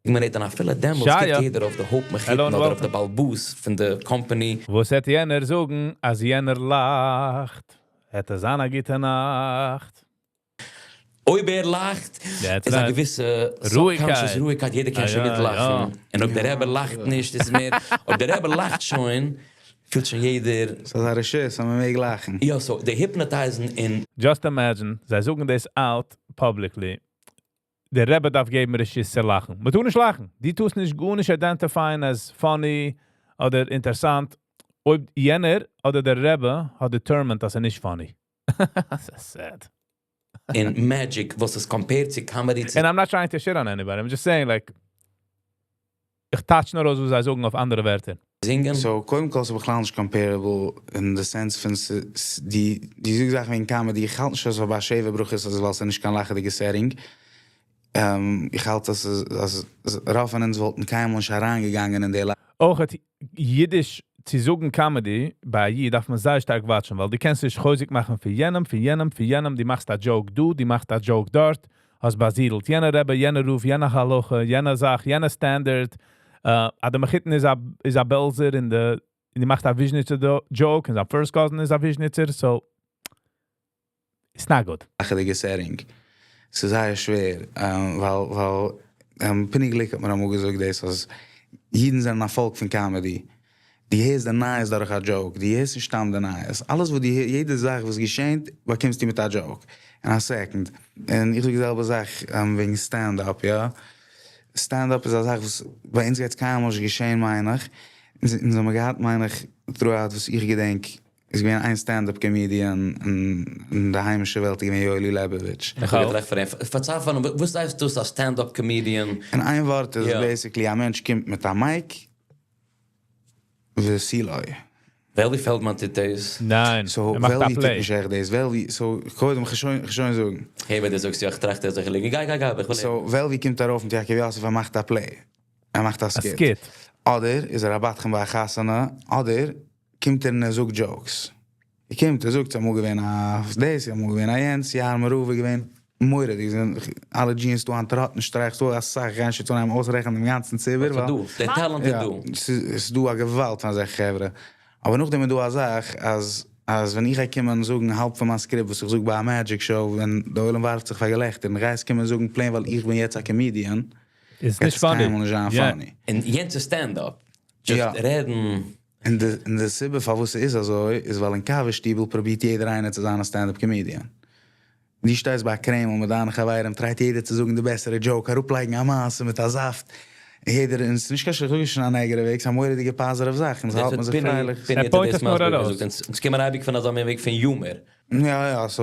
מינוט, און אפילו דעמאלטס שייע. קוקט יעדער אויף די הויפט מחותן Hello and אדער אויף די welcome. בעל הבית פון די company. וואס וועט יענער זאגן, אז יענער לאכט? וועט עס זיין א גוטע נאכט. אויב ער לאכט, That's איז א right. געוויסע רואיגקייט. subconscious רואיגקייט, יעדער קען Ah, שוין יא, מיטלאכן. יא. און אויב דער רבי לאכט נישט, איז מער, אויב דער רבי לאכט שוין, פילט שוין יעדער. ס'איז א רשות, אז מען מעג לאכן. יא, so, די hypnotizen אין Just imagine, זיי זאגן דאס out publicly. דער רבי דארף געבן רשות צו לאכן. מען טאר נישט לאכן. דו טוסט נישט גארנישט identifying as funny אדער אינטערעסאנט. אויב יענער אדער דער רבי האט determined, אז ער נישט funny. That's sad. אין magic, וואס איז compared צו comedy צו And I'm not trying to shit on anybody. I'm just saying, like, איך טייטש נאר אויס, וואס זיי זאגן אויף אנדערע ווערטער. זינגען. So, קודם כל איז בכלל נישט comparable in the sense פון די זאכן וועגן comedy, איך האלט נישט אז ביי שבע ברכות איז ווייל ס'איז נישט קיין לאכעדיגע setting. איך האלט, אז רוב פון אונז וואלטן קיינמאל נישט אריינגעגאנגען אין די אויך האט אידיש צו זאגן comedy, ביי א איד דארף מען זייער שטארק וואטשן, ווייל דו קענסט נישט חוזק מאכן פון יענעם, פון יענעם, פון יענעם, דו מאכסט א joke דא, דו מאכסט א joke דארט, האסט באזידלט יענער רבי, יענער רב, יענער הלכה, יענער זאך, יענער standard. א דער מחותן איז א בעלזער און דו מאכסט א וויזשניצער joke, און זיין first cousin איז א וויזשניצער, so it's not good. לאכעדיגע setting. ס'איז זייער שווער, ווייל פיני גליק האט מיר אמאל געזאגט דאס, אז אידן זענען א פאלק פון comedy. דו הערסט די נייעס דורך א joke, דו הערסט נישט סתם די נייעס. אלעס וואס דו הערסט, יעדע זאך וואס געשעט, באקומסטו מיט א joke. אין א second. און איך זאג די זעלבע זאך, וועגן stand-up, יא. Stand-up איז א זאך וואס ביי אונז גייט קיינמאל נישט געשען, מיין איך. אונז האבן געהאט, מיין איך, throughout וואס איך געדענק, איז געווען איין stand-up comedian אין די היימישע וועלט, איז געווען יואלי לעבאוויטש. איך האב געטראכט פון אים. פארצייל פון אים, וואס הייסט דאס א stand-up comedian? אין איין ווארט איז יא. basically, א מענטש קומט מיט א mic, וסילוי. וועלווי פעלדמאן טוט דאס? ניין, So, ער מאכט א וועלווי טוט play. נישט עכט דאס. וועלווי, so, קודם, איך שוין זאגן. Hey, ווען דו זאגסט, יא, איך טראכט, ער זאל ליגן. גיי, גיי, גיי, איך וויל So, וועלווי קומט ארויף מיט יעקב יוסף, ער מאכט א play. ער מאכט א א skit. Skit. אדער איז ער א בדחן ביי א חתונה, אדער קומט ער און ער זאגט jokes. ער קומט, ער זאגט, אמאל געווען א דאס, אמאל געווען א יענץ, יא, אמאל רוב געווען מורא'דיג, זענען אלע jeans דא אן טראטן, שטרייכסט דא א סאך, גיין שוין צו איינעם אויסרעכענען דעם גאנצן ציבור, ס'איז ווייל דא, דער talent איז יא, דא. ס'איז דא א געוואלד פון אזעלכע חברה. אבער נאכדעם איז דא א זאך, אז ווען איך גיי קומען זאגן האלב פון מיין script, וואס איך זאג ביי א magic show, ווען דער עולם ווארפט זיך פאר געלעכטער, און איך גיי עס קומען זאגן plain, ווייל איך בין יעצט א comedian, איז גייט נישט עס funny. קיינמאל נישט זיין Ja. funny. און יענץ איז stand-up. Just יא. רעדן. און די סיבה פארוואס ס'איז אזוי, איז ווייל אין קאווע שטיבל פרובירט יעדער איינער צו זיין א stand-up comedian. דו שטייסט ביי א קרעמל מיט דיינע חברים, טרייט יעדער צו זאגן די בעסערע joke, אראפלייגן א מעשה מיט א זאפט. יעדער, און ס'איז נישט קיין שלעכטע, נישט אין א negative וועג, ס'איז א מורא'דיגע positive זאך, און האלט מען זיך פרייליך. ער point עס נאר ארויס. אונז קומען אייביג פון אזא מין וועג פון humor. יא, so,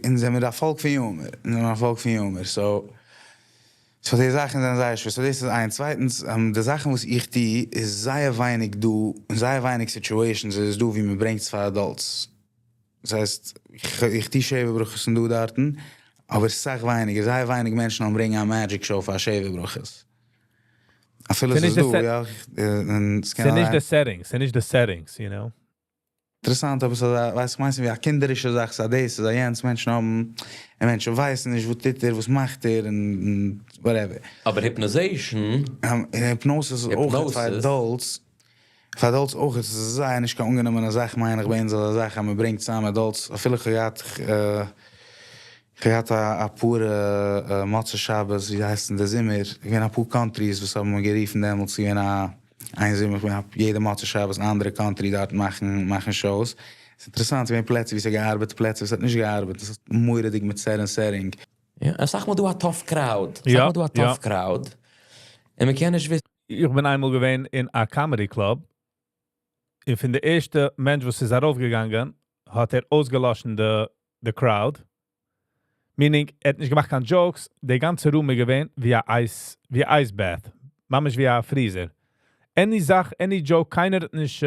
אונז זעמיר א פאלק פון humor. אונז זעמיר א פאלק פון humor, so די זאכן זענען זייער שווער. So דאס איז איינס. צווייטנס, די זאכן וואס איך טו, איז זייער ווייניג דא, אין זייער ווייניג situations איז דא ווי מען ברענגט עס פאר adults. דאס הייסט, איך טו שבע ברכות און דא דארטן, אבער סאך ווייניגער, זייער ווייניג מענטשן האבן ברענגען א magic show פאר שבע ברכות. אפילו עס איז דא, יא. ס'איז נישט די setting, ס'איז נישט די settings. אינטערעסאנט, אבער ס'איז א, ווייסט, איך מיין, ס'איז ווי א קינדערישע זאך, ס'איז א דאס, ס'איז א יענץ, מענטשן האבן, און מענטשן ווייסן נישט, וואס טוט ער, וואס מאכט ער, און whatever. אבער hypnotization. Hypnosis איז אויך פאר adults. פאר adults אויך, עס איז זייער נישט קיין אנגענומענע זאך, מיין איך, ביי אונז אזא זאך, אז מען ברענגט צוזאם adults. אפילו איך האב געהאט א פאר מוצאי שבת, ווי הייסט אין די זומער, געווען א פאר countries, וואס האבן מיר גערופן דעמאלטס, געווען א איין זומער, איך בין יעדע מוצאי שבת אין אנדערע country דארט מאכן shows. ס'איז אינטערעסאנט, געווען פלעצער ווי ס'האט געארבעט, פלעצער וואס האט נישט געארבעט. דאס איז מורא'דיג מיט set and setting. יא, סאך מאל דא א tough crowd. סאך מאל דא א tough crowd. און מען קען נישט וויסן. איך בין איינמאל געווען אין א comedy club. און פון די ערשטע מענטש וואס איז ארויפגעגאנגען, האט ער אויסגעלאשן the crowd. Meaning, ער האט נישט געמאכט קיין jokes, די גאנצע room איז געווען ווי א ice bath. ממש ווי א freezer. Any זאך, any joke, קיינער האט נישט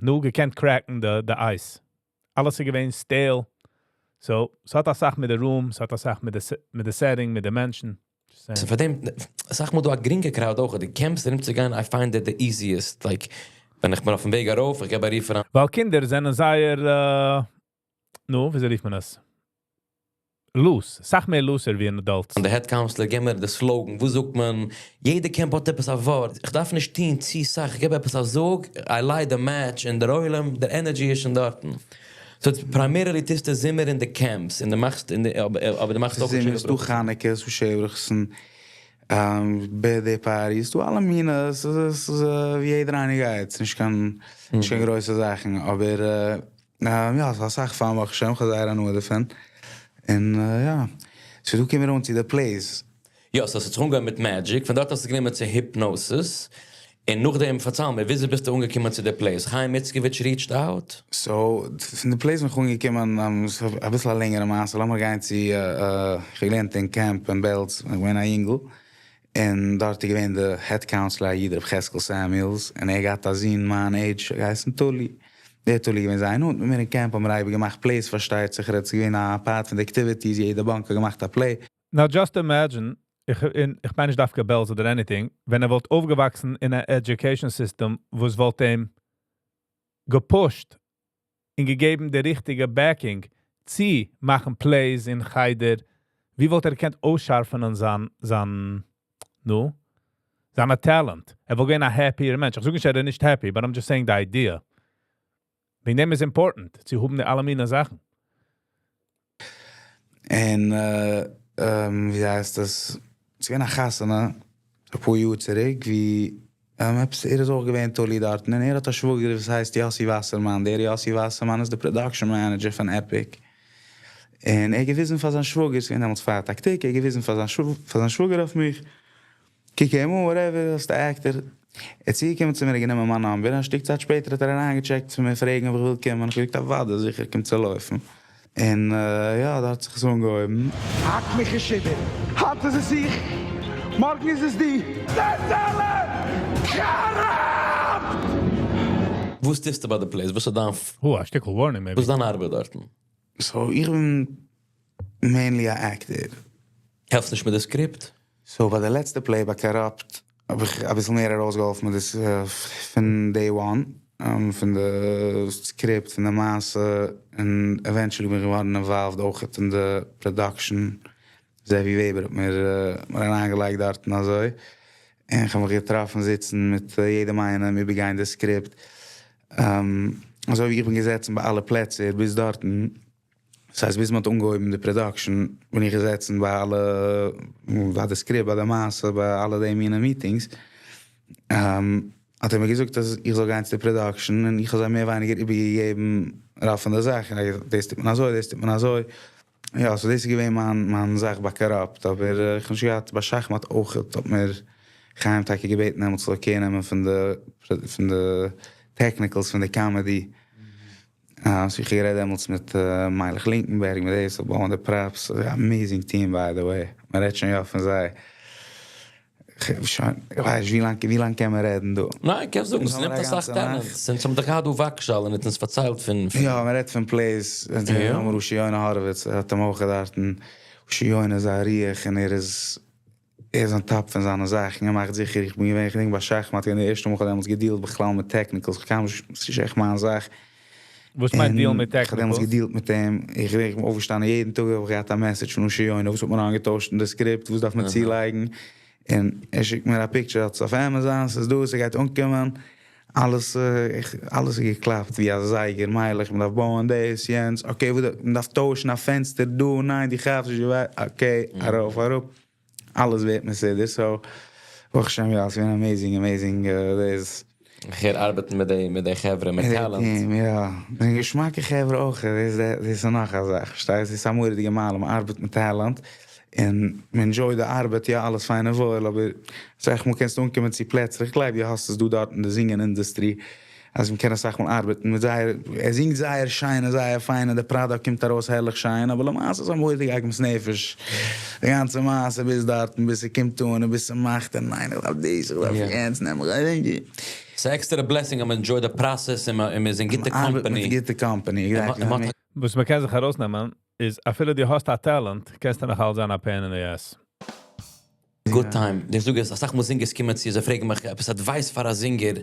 נו, געקענט crack ן the ice. אלעס איז געווען stale. So, ס'האט א סאך מיט די room, ס'האט א סאך מיט די setting, מיט די מענטשן. So פאר דעם, סאך מאל דא א גרינגע crowd אויך, די camps ארום צו גיין, I find it the easiest. Like, ווען איך בין אויפן וועג ארויף, איך געב א רוף אריין. ווייל קינדער זענען זייער, נו, ווי רופט מען עס? Loose. סאך מער looser ווי אן adults. דער head counselor געב מיר די slogan, וואס זאגט מען? יעדע camp האט עפעס א ווארט. איך דארף נישט טון צו סאך, איך געב עפעס א זאג, I light the match און דער עולם, דער energy איז שוין דארטן. So it's primarily טוסטו זומער אין די camps, און דו מאכסט אין די, אבער דו מאכסט אויך זומער איז דא חנוכה, ס'איז שבע ברכות'ן, birthday parties, דא אלע מיני, ס'איז ווי יעדער איינער גייט, ס'איז נישט קיין גרויסע זאכן, אבער יא, ס'איז אסאך fun, ברוך השם, איך האב זייער הנאה דערפון. און יא, so דא קומען מיר אן צו די plays. יא, so עס האט זיך אנגעהויבן מיט magic, פון דארט האסטו גענומען צו hypnosis, און נאכדעם, פארצייל מיר, וויאזוי ביסטו אנגעקומען צו די plays? חיים איצקאוויטש reached out? So, פון די plays בין איך אנגעקומען, א ביסל א לענגערע מעשה, לאמיר גיין צו, איך האב געלערנט אין camp אין בעלז, איך בין א יונגל, און דארט איז געווען דער head counselor, א איד, רב חזקאל סעמיולס, און ער געהאט א זון, מיין age, ער געהייסן טולי. דער טולי געווען זייער נאנט מיט מיר אין camp, האבן מיר אייביג געמאכט plays, פארשטייט זיך, ער האט געווען א part פון די activities, יעדע באנק האט געמאכט א play. Now just imagine, איך מיין נישט דווקא בעלז אדער anything, ווען ער וואלט אויפגעוואקסן אין א education system, וואס וואלט אים גע push ט און געגעבן די ריכטיגע backing, צו מאכן plays אין חדר, ווי וואלט ער געקענט אויסשארפן זיין, נו, זיין talent. ער וואלט געווען א happier מענטש. איך זאג נישט, ער איז נישט happy, but I'm just saying the idea. וועגן דעם איז important, צו האבן די אלע מיני זאכן. און ווי הייסט עס? ס'איז געווען א חתונה, א פאר יאר צוריק, ווי עפעס, ער איז אויך געווען טולי דארטן, און ער האט א שוואגער וואס הייסט יאסי וואסערמאן. דער יאסי וואסערמאן איז דער production manager פון Epic. און ער געוויזן פאר זיין שוואגער, ס'איז געווען דעמאלטס פאר טאקטיק, ער געוויזן פאר זיין שוואגער אויף מיך. קוק אים אן, whatever, דאס איז דער actor. ער איז צוגעקומען צו מיר, ער גענומען מיין number, א שטיק צייט שפעטער האט ער אריינגע check ט צו מיר פרעגן אויב איך וויל קומען. איך האב געזאגט, אוודאי, זיכער, קום צו לויפן. און יא, דא האט זיך עס אנגעהויבן. האק מיך אין שיבער. היינט איז עס איך, מארגן איז עס דו. Corrupt! וואס טוסטו ביי די plays? וואס איז דיין Oh, א שטיקל warning, maybe. וואס איז דיין ארבעט דארטן? So, איך בין mainly א actor. העלפסט נישט מיט די script? So, ביי די לעצטע play, ביי Corrupt, האב איך א ביסל מער ארויסגעהאלפן מיט דאס פון day one, פון די script, פון די מעשה, און eventually בין איך געווארן involved אויך אין די production. זעווי וועבער האט מיר אריינגעלייגט דארטן אזוי. און איך האב מיך געטראפן זיצן מיט יעדעם איינעם, איבערגיין די script. אזוי ווי איך בין געזעצן ביי אלע פלעצער ביז דארטן, דאס הייסט ביז מען האט אנגעהויבן די production, בין איך געזעצן ביי אלע, ביי די script, ביי די מעשה, ביי אלע די מיני meetings. האט ער מיר געזאגט אז איך זאל גיין צו די production און איך האב זיי מער ווייניגער איבערגעגעבן רוב פון די זאכן. דאס טוט מען אזוי, דאס טוט מען אזוי. יא, so דאס איז געווען מיין זאך ביי קאראפט, אבער איך האב נישט געהאט, ביי שאכמאט אויך האט מיר חיים טאקע געבעטן דעמאלטס זאל care נעמען פון די technicals פון די comedy. So איך האב גערעדט דעמאלטס מיט מיילעך לינקענבערג, מיט דאס, בויען די props, amazing team, by the way. מען רעדט שוין יא פון זיי. שוין, איך ווייס נישט ווי לאנג קען מען רעדן דא. ניין, קענסט זאגן, עס נעמט אסאך talent. זינט האבן דאך געהאט דא וואגשאל און האט אונז פארציילט פון יא, מען רעדט פון plays, ווען אושי יונה האראוויץ האט אים אויך דארטן, אושי יונה איז א רוח און ער איז on top פון זיינע זאכן, ער מאכט זיכער, איך בין געווען, איך געדענק ביי שאכמאט, געווען די ערשטע מאל איך האב דעמאלטס געדילט בכלל מיט technicals, איך קען נישט, עס איז נישט עכט מיין זאך. וואס מיינט deal מיט איך האב דעמאלטס technicals? געדילט מיט אים, איך געדענק איך בין אויפגעשטאנען יעדן טאג האב איך געהאט א message פון אושי יונה, וואס האט מען אנגעטוישט אין די script, וואס דארף מען צולייגן, און ער שיקט מיר א picture, האט עס אויף Amazon, ס'איז דא, ס'גייט אנקומען, אלעס איז געקלאפט ווי א זייגער, מיילעך, מען דארף בויען דאס, יענץ, okay, מען דארף טוישן א פענסטער דא, ניין, די כאפסט נישט, okay, ארויף, אראפ, אלעס ווערט מסודר, so, ברוך השם, יא, ס'איז געווען amazing, amazing days. איך הער ארבעטן מיט די חברה, מיט מיט די talent. team, יא. די געשמאקע חברה אויך, דאס איז נאך א זאך, פארשטייסט? דאס איז א מורא'דיגע מעלה, מען ארבעט מיט talent, און מען enjoy די ארבעט, יא, אלעס פיין און וואויל, אבער אסאך מאל קענסטו אנקומען צו פלעצער, איך גלייב, דו האסט עס דא דארט אין די זינגען industry, אז מען קען אסאך מאל ארבעטן מיט זייער, ער זינגט זייער שיין און זייער פיין און די product קומט ארויס הערליך שיין, אבער למעשה איז א מורא'דיגע עגמת נפש. די גאנצע מעשה ביז דארטן, ביז ס'קומט אן און ביז ס'מאכט, און ניין, איך דארף דאס, איך דארף יענץ, נעם איך אריין. ס'איז עקסטערע blessing אז מען enjoy די process און מען איז אין גוטע ארבעט מיט company. גוטע company, exactly. וואס מען קען זיך ארויסנעמען, איז אפילו דו האסט א talent, קענסטו נאך אלץ זיין א pain in the ass. Good time. איך זאג עס, אסאך מאל singers קומען צו, זיי פרעגן מיך עפעס advice פאר א singer.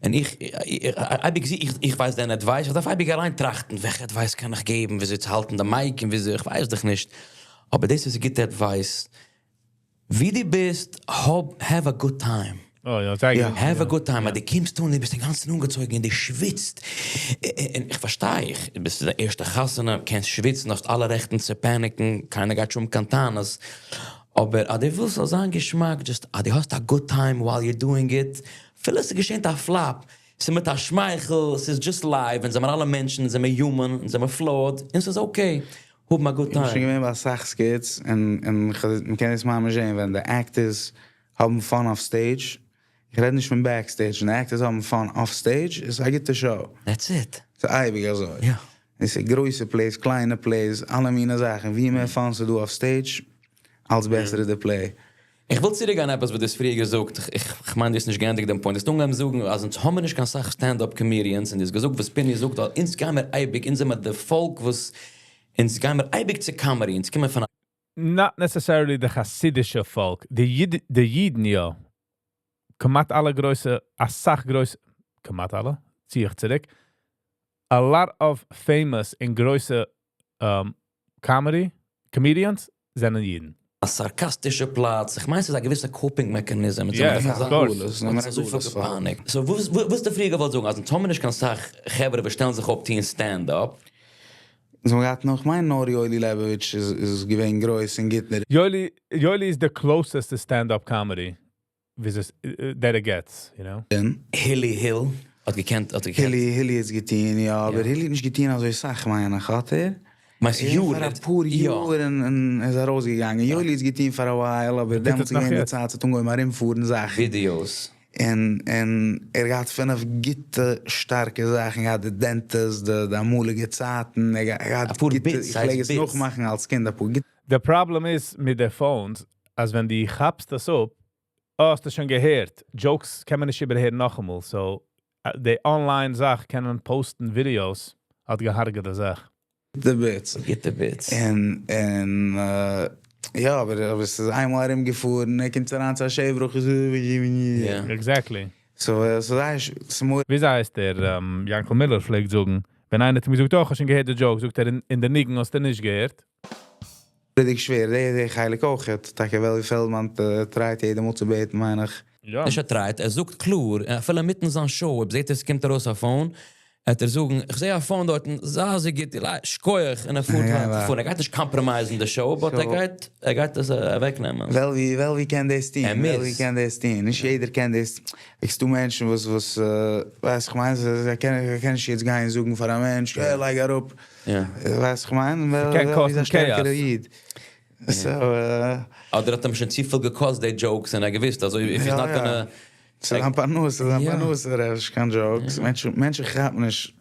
און איך ווייס דיין advice, איך דארף אייביג אליין טראכטן, וועלכע advice קען איך געבן, וויאזוי צו האלטן די mic און וויאזוי, איך ווייס דאך נישט. אבער דאס איז גוטע advice. ווי דו ביסט, have a good time. Oh, יא, זייער גוט. Have a good time. אז דו קומסט אן, דו ביסט אינגאנצן אנגעצויגן און דו שוויצט. און איך פארשטיי, איך, דו ביסט די ערשטע חתונה, קענסט שוויצן, האסט אלע רעכטן צו panic ן, קיינער גייט שוין קיין טענות. אבער אז דו ווילסט זאל זיין געשמאק, just אז דו האסט א good time while you're doing it, אפילו עס איז געשען א flop, ס'איז מיט א שמייכל, ס'איז just live, און זעמיר אלע מענטשן, זעמיר human, זעמיר flawed, און ס'איז okay. האבן א good איך בין time. שוין געווען ביי אסאך skits, און מען קען עס ממש זען, ווען די actors האבן fun off stage, איך רעד נישט פון backstage, ווען די actors האבן fun off stage, איז א גוטע show. That's it. ס'איז אייביג אזוי. עס איז גרויסע plays, קליינע plays, אלע מיני זאכן, ווי מער fun ס'איז דא off stage, אלץ בעסער איז די play. איך וויל צוריקגיין עפעס וואס דו האסט פריער געזאגט, איך מיין דו האסט נישט געענדיגט דעם point. דו האסט אנגעהויבן זאגן אז אונז האבן מיר נישט קיין סאך stand-up comedians, און דו האסט געזאגט וואס פיני זאגט, ווייל אונז גייען מיר אייביג, אונז זעמיר די פאלק וואס אונז גייען מיר אייביג צו comedy, אונז קומען פון Not necessarily די חסידישע פאלק, די אידן יא. כמעט אלע גרויסע, אסאך גרויסע, כמעט אלע, צי איך צוריק. A lot of famous און גרויסע comedy comedians זענען אידן. א סארקאסטישע פלאץ. איך מיין, ס'איז א געוויסע coping mechanism. Yes, of course. אזוי פיל געפאניקט. So, וואס האסטו פריער געוואלט זאגן? אז אונז האבן מיר נישט קיין סאך חברה, וואס שטעלן זיך אויף טון stand-up. So, מיר האט נאך מיין נאר יואלי לעבאוויטש איז געווען גרויס און גוט. יואלי is the closest to stand-up comedy that it gets, you know? הילי היל האט געקענט, האט געקענט. הילי, הילי איז געטון, יא, אבער הילי האט נישט געטון אזוי סאך, מיין איך, האט ער? מיינסט יארן? פאר א פאר יאר און איז ארויסגעגאנגען. יואלי איז געטון פאר א while, אבער דעמאלטס איז געווען די צייט, ס'האט אנגעהויבן ארומפארן זאכן. Videos. און ער געהאט פינף גוטע, שטארקע זאכן, געהאט די dentist, די אמאליגע צייטן, ער געהאט א פאר גוטע, bits, איך פלעג עס bits. נאכמאכן אלס קינד, א פאר גוטע. The problem איז מיט די phones, אז ווען דו כאפסט דאס אפ, oh, האסטו שוין געהערט. Jokes קען מען נישט איבערהערן נאכאמאל. So, די online זאך קענען post ן videos, האט געהארגעט די זאך. The bits. גוטע bits. און יא, אבער עס איז איינמאל ארומגעפארן, ער קומט אריין צו א שבח, איז Yeah. Exactly. So, דא איז ס'מור ווי הייסט דער, יענקל מילער פלעגט זאגן, ווען איינער האט אים געזאגט, oh, איך האב שוין געהערט די joke, זאגט ער, אין די ניגון האסטו נישט געהערט. ריכטיג שווער, דער חלק אויך, טאקע וועלווי פעלדמאן try ט יעדער מאל צו בעטן, מיין איך. יא. נישט ער try ט, ער זאגט קלאר, אפילו מיטן זיין show, אויב זעט ער, עס קומט ארויס א phone. וועט ער זאגן, איך זע א phone דארטן, זיי אזוי גוט, שכוח, און ער פארט ווייטער פארן. ער גייט נישט compromise ן די show, but ער גייט, ער גייט עס אוועקנעמען. וועלווי, וועלווי קען דאס טון, וועלווי קען דאס טון, נישט יעדער קען דאס, ס'איז דא מענטשן וואס, וואס, ווייסט איך מיין, זיי קענען, קען נישט יעצט גיין זאגן פאר א מענטש, hey, לייג אראפ, ווייסט איך מיין, וועלווי איז א שטערקערע איד. So, אדער האט אים שוין צופיל געקאסט די jokes און ער געוויסט אז if he's not gonna. ס'איז א פרנסה, ס'איז א פרנסה, רעד נישט קיין jokes. מענטשן, מענטשן כאפן נישט.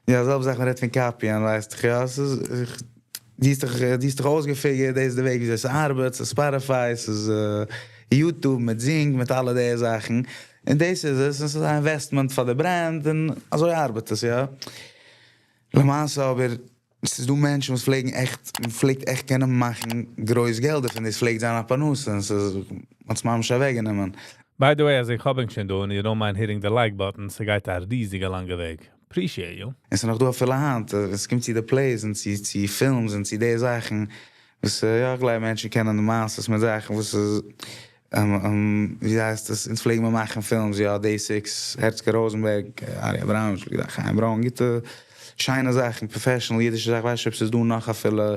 יא, זעלבע זאך מ'רעדט פון copy ען, ווייסט איך, יא, ס'איז, די האסט דאך, די האסט דאך אויסגע figure ט, דאס איז די וועג וויאזוי ס'ארבעט, ס'איז Spotify, ס'איז YouTube מיט Zing, מיט אלע די זאכן. און דאס איז עס, און ס'איז א investment פאר די brand, און אזוי ארבעט עס, יא. למעשה אבער, ס'איז דא מענטשן וואס פלעגן עכט, מ'פלעגט עכט קענען מאכן גרויס געלט דערפון, דאס פלעגט זיין א פרנסה, און ס'איז, מ'האט עס ממש אוועקגענומען. By the way, אז איך האב ענק שוין דא און you don't mind hitting the like button, ס'גייט א ריזיגע לאנגע וועג. Appreciate you. און ס'איז נאך דא אפילו היינט, ווען ס'קומט צו די plays און צו צו films און צו די זאכן, וואס יא, איך גלייב מענטשן קענען די מעשות מיט זאכן וואס איז, ווי הייסט עס, אונז פלעגן מיר מאכן films, יא, Day Six, הערצקע ראזענבערג, ארי אבראמאוויטש, ווי געזאגט, חיים ברוין, גוטע שיינע זאכן, professional אידישע זאכן, כ'ווייס נישט אויב ס'איז דא נאך אפילו,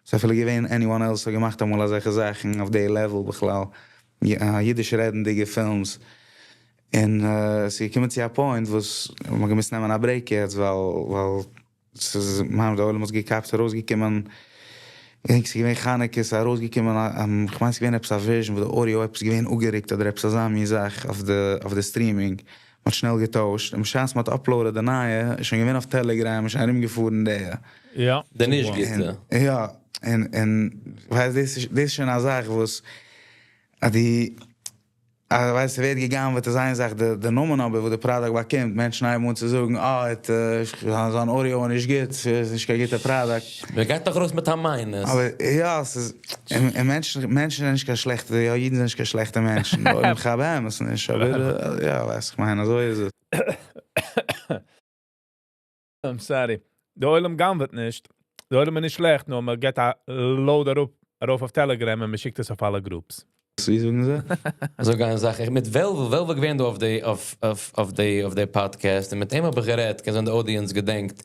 ס'איז אפילו געווען anyone else האט געמאכט אמאל אזעלכע זאכן אויף די level בכלל, אידיש רעדנדיגע films, און ס'איז געקומען צו א point וואס מ'האט געמוזט נעמען א break יעצט ווייל ווייל ס'איז ממש די עולם האט געקאפט, ס'איז ארויסגעקומען, כ'געדענק ס'איז געווען חנוכה, ס'איז ארויסגעקומען א, כ'מיין ס'איז געווען עפעס א version וואס די audio עפעס געווען אפגערוקט אדער עפעס אזא מין זאך אויף די אויף די streaming, מ'האט שנעל געטוישט, און בשעת מ'האט upload עט די נייע, איז שוין געווען אויף Telegram, איז שוין ארומגעפארן די. יא. די נישט גוטע. יא, און און ווייסט דאס איז דאס איז שוין א זאך וואס אז די אז ווייסט ס'ווערט גע'גנב'עט איז איין זאך די די נאמען אבער וואס די product באקומט, מענטשן הייבן אן צו זאגן אה האט זיין audio איז נישט גוט, ס'איז נישט קיין גוטע product. מען גייט דאך ארויס מיט א minus. אבער יא ס'איז און מענטשן מענטשן זענען נישט קיין שלעכטע יא אידן זענען נישט קיין שלעכטע מענטשן אויב כ'האב באמת נישט אבער יא ווייסט איך מיין אזוי איז עס. I'm sorry. די עולם גנב'עט נישט. די עולם איז נישט שלעכט, נאר מען געט א load אראפ, ארויף אויף Telegram און מען שיקט עס אויף אלע groups. ווי זאגן זיי? אזוי גייען זאכן. איך מיט וועלוול, וועלוול געווען דא אויף די, אויף, אויף, אויף די, אויף די podcast, און מיט אים האב איך גערעדט, קען זיין די audience געדענקט,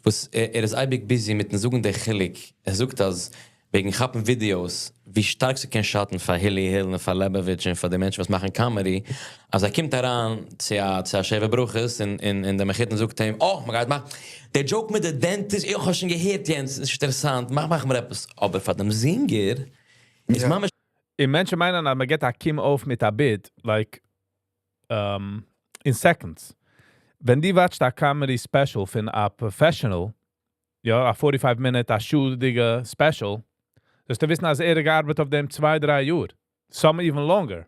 וואס ער איז אייביג busy מיטן זאגן די חילוק. ער זאגט אז וועגן כאפן videos, ווי שטארק ס'קען שאטן פאר הילי היל און פאר לעבאוויטש און פאר די מענטשן וואס מאכן comedy, אז ער קומט אריין צו א, צו א שבע ברכות און, און, און דער מחותן זאגט אים, אה, מ'גייט מאכן די joke מיט די dentist, איך האב שוין געהערט יענץ, נישט אינטערעסאנט, מאך, מאך מיר עפעס. אבער פאר דעם זינגער איז ממש. און מענטשן מיינען, אז מ'געט א קום אויף מיט א bit, like, in seconds. ווען דו watch סט א comedy special פון א professional, יא, א 45 minute, א שעה'דיגע special, זאלסטו וויסן, אז ער געארבעט אויף דעם 2, 3 יאר. Some even longer.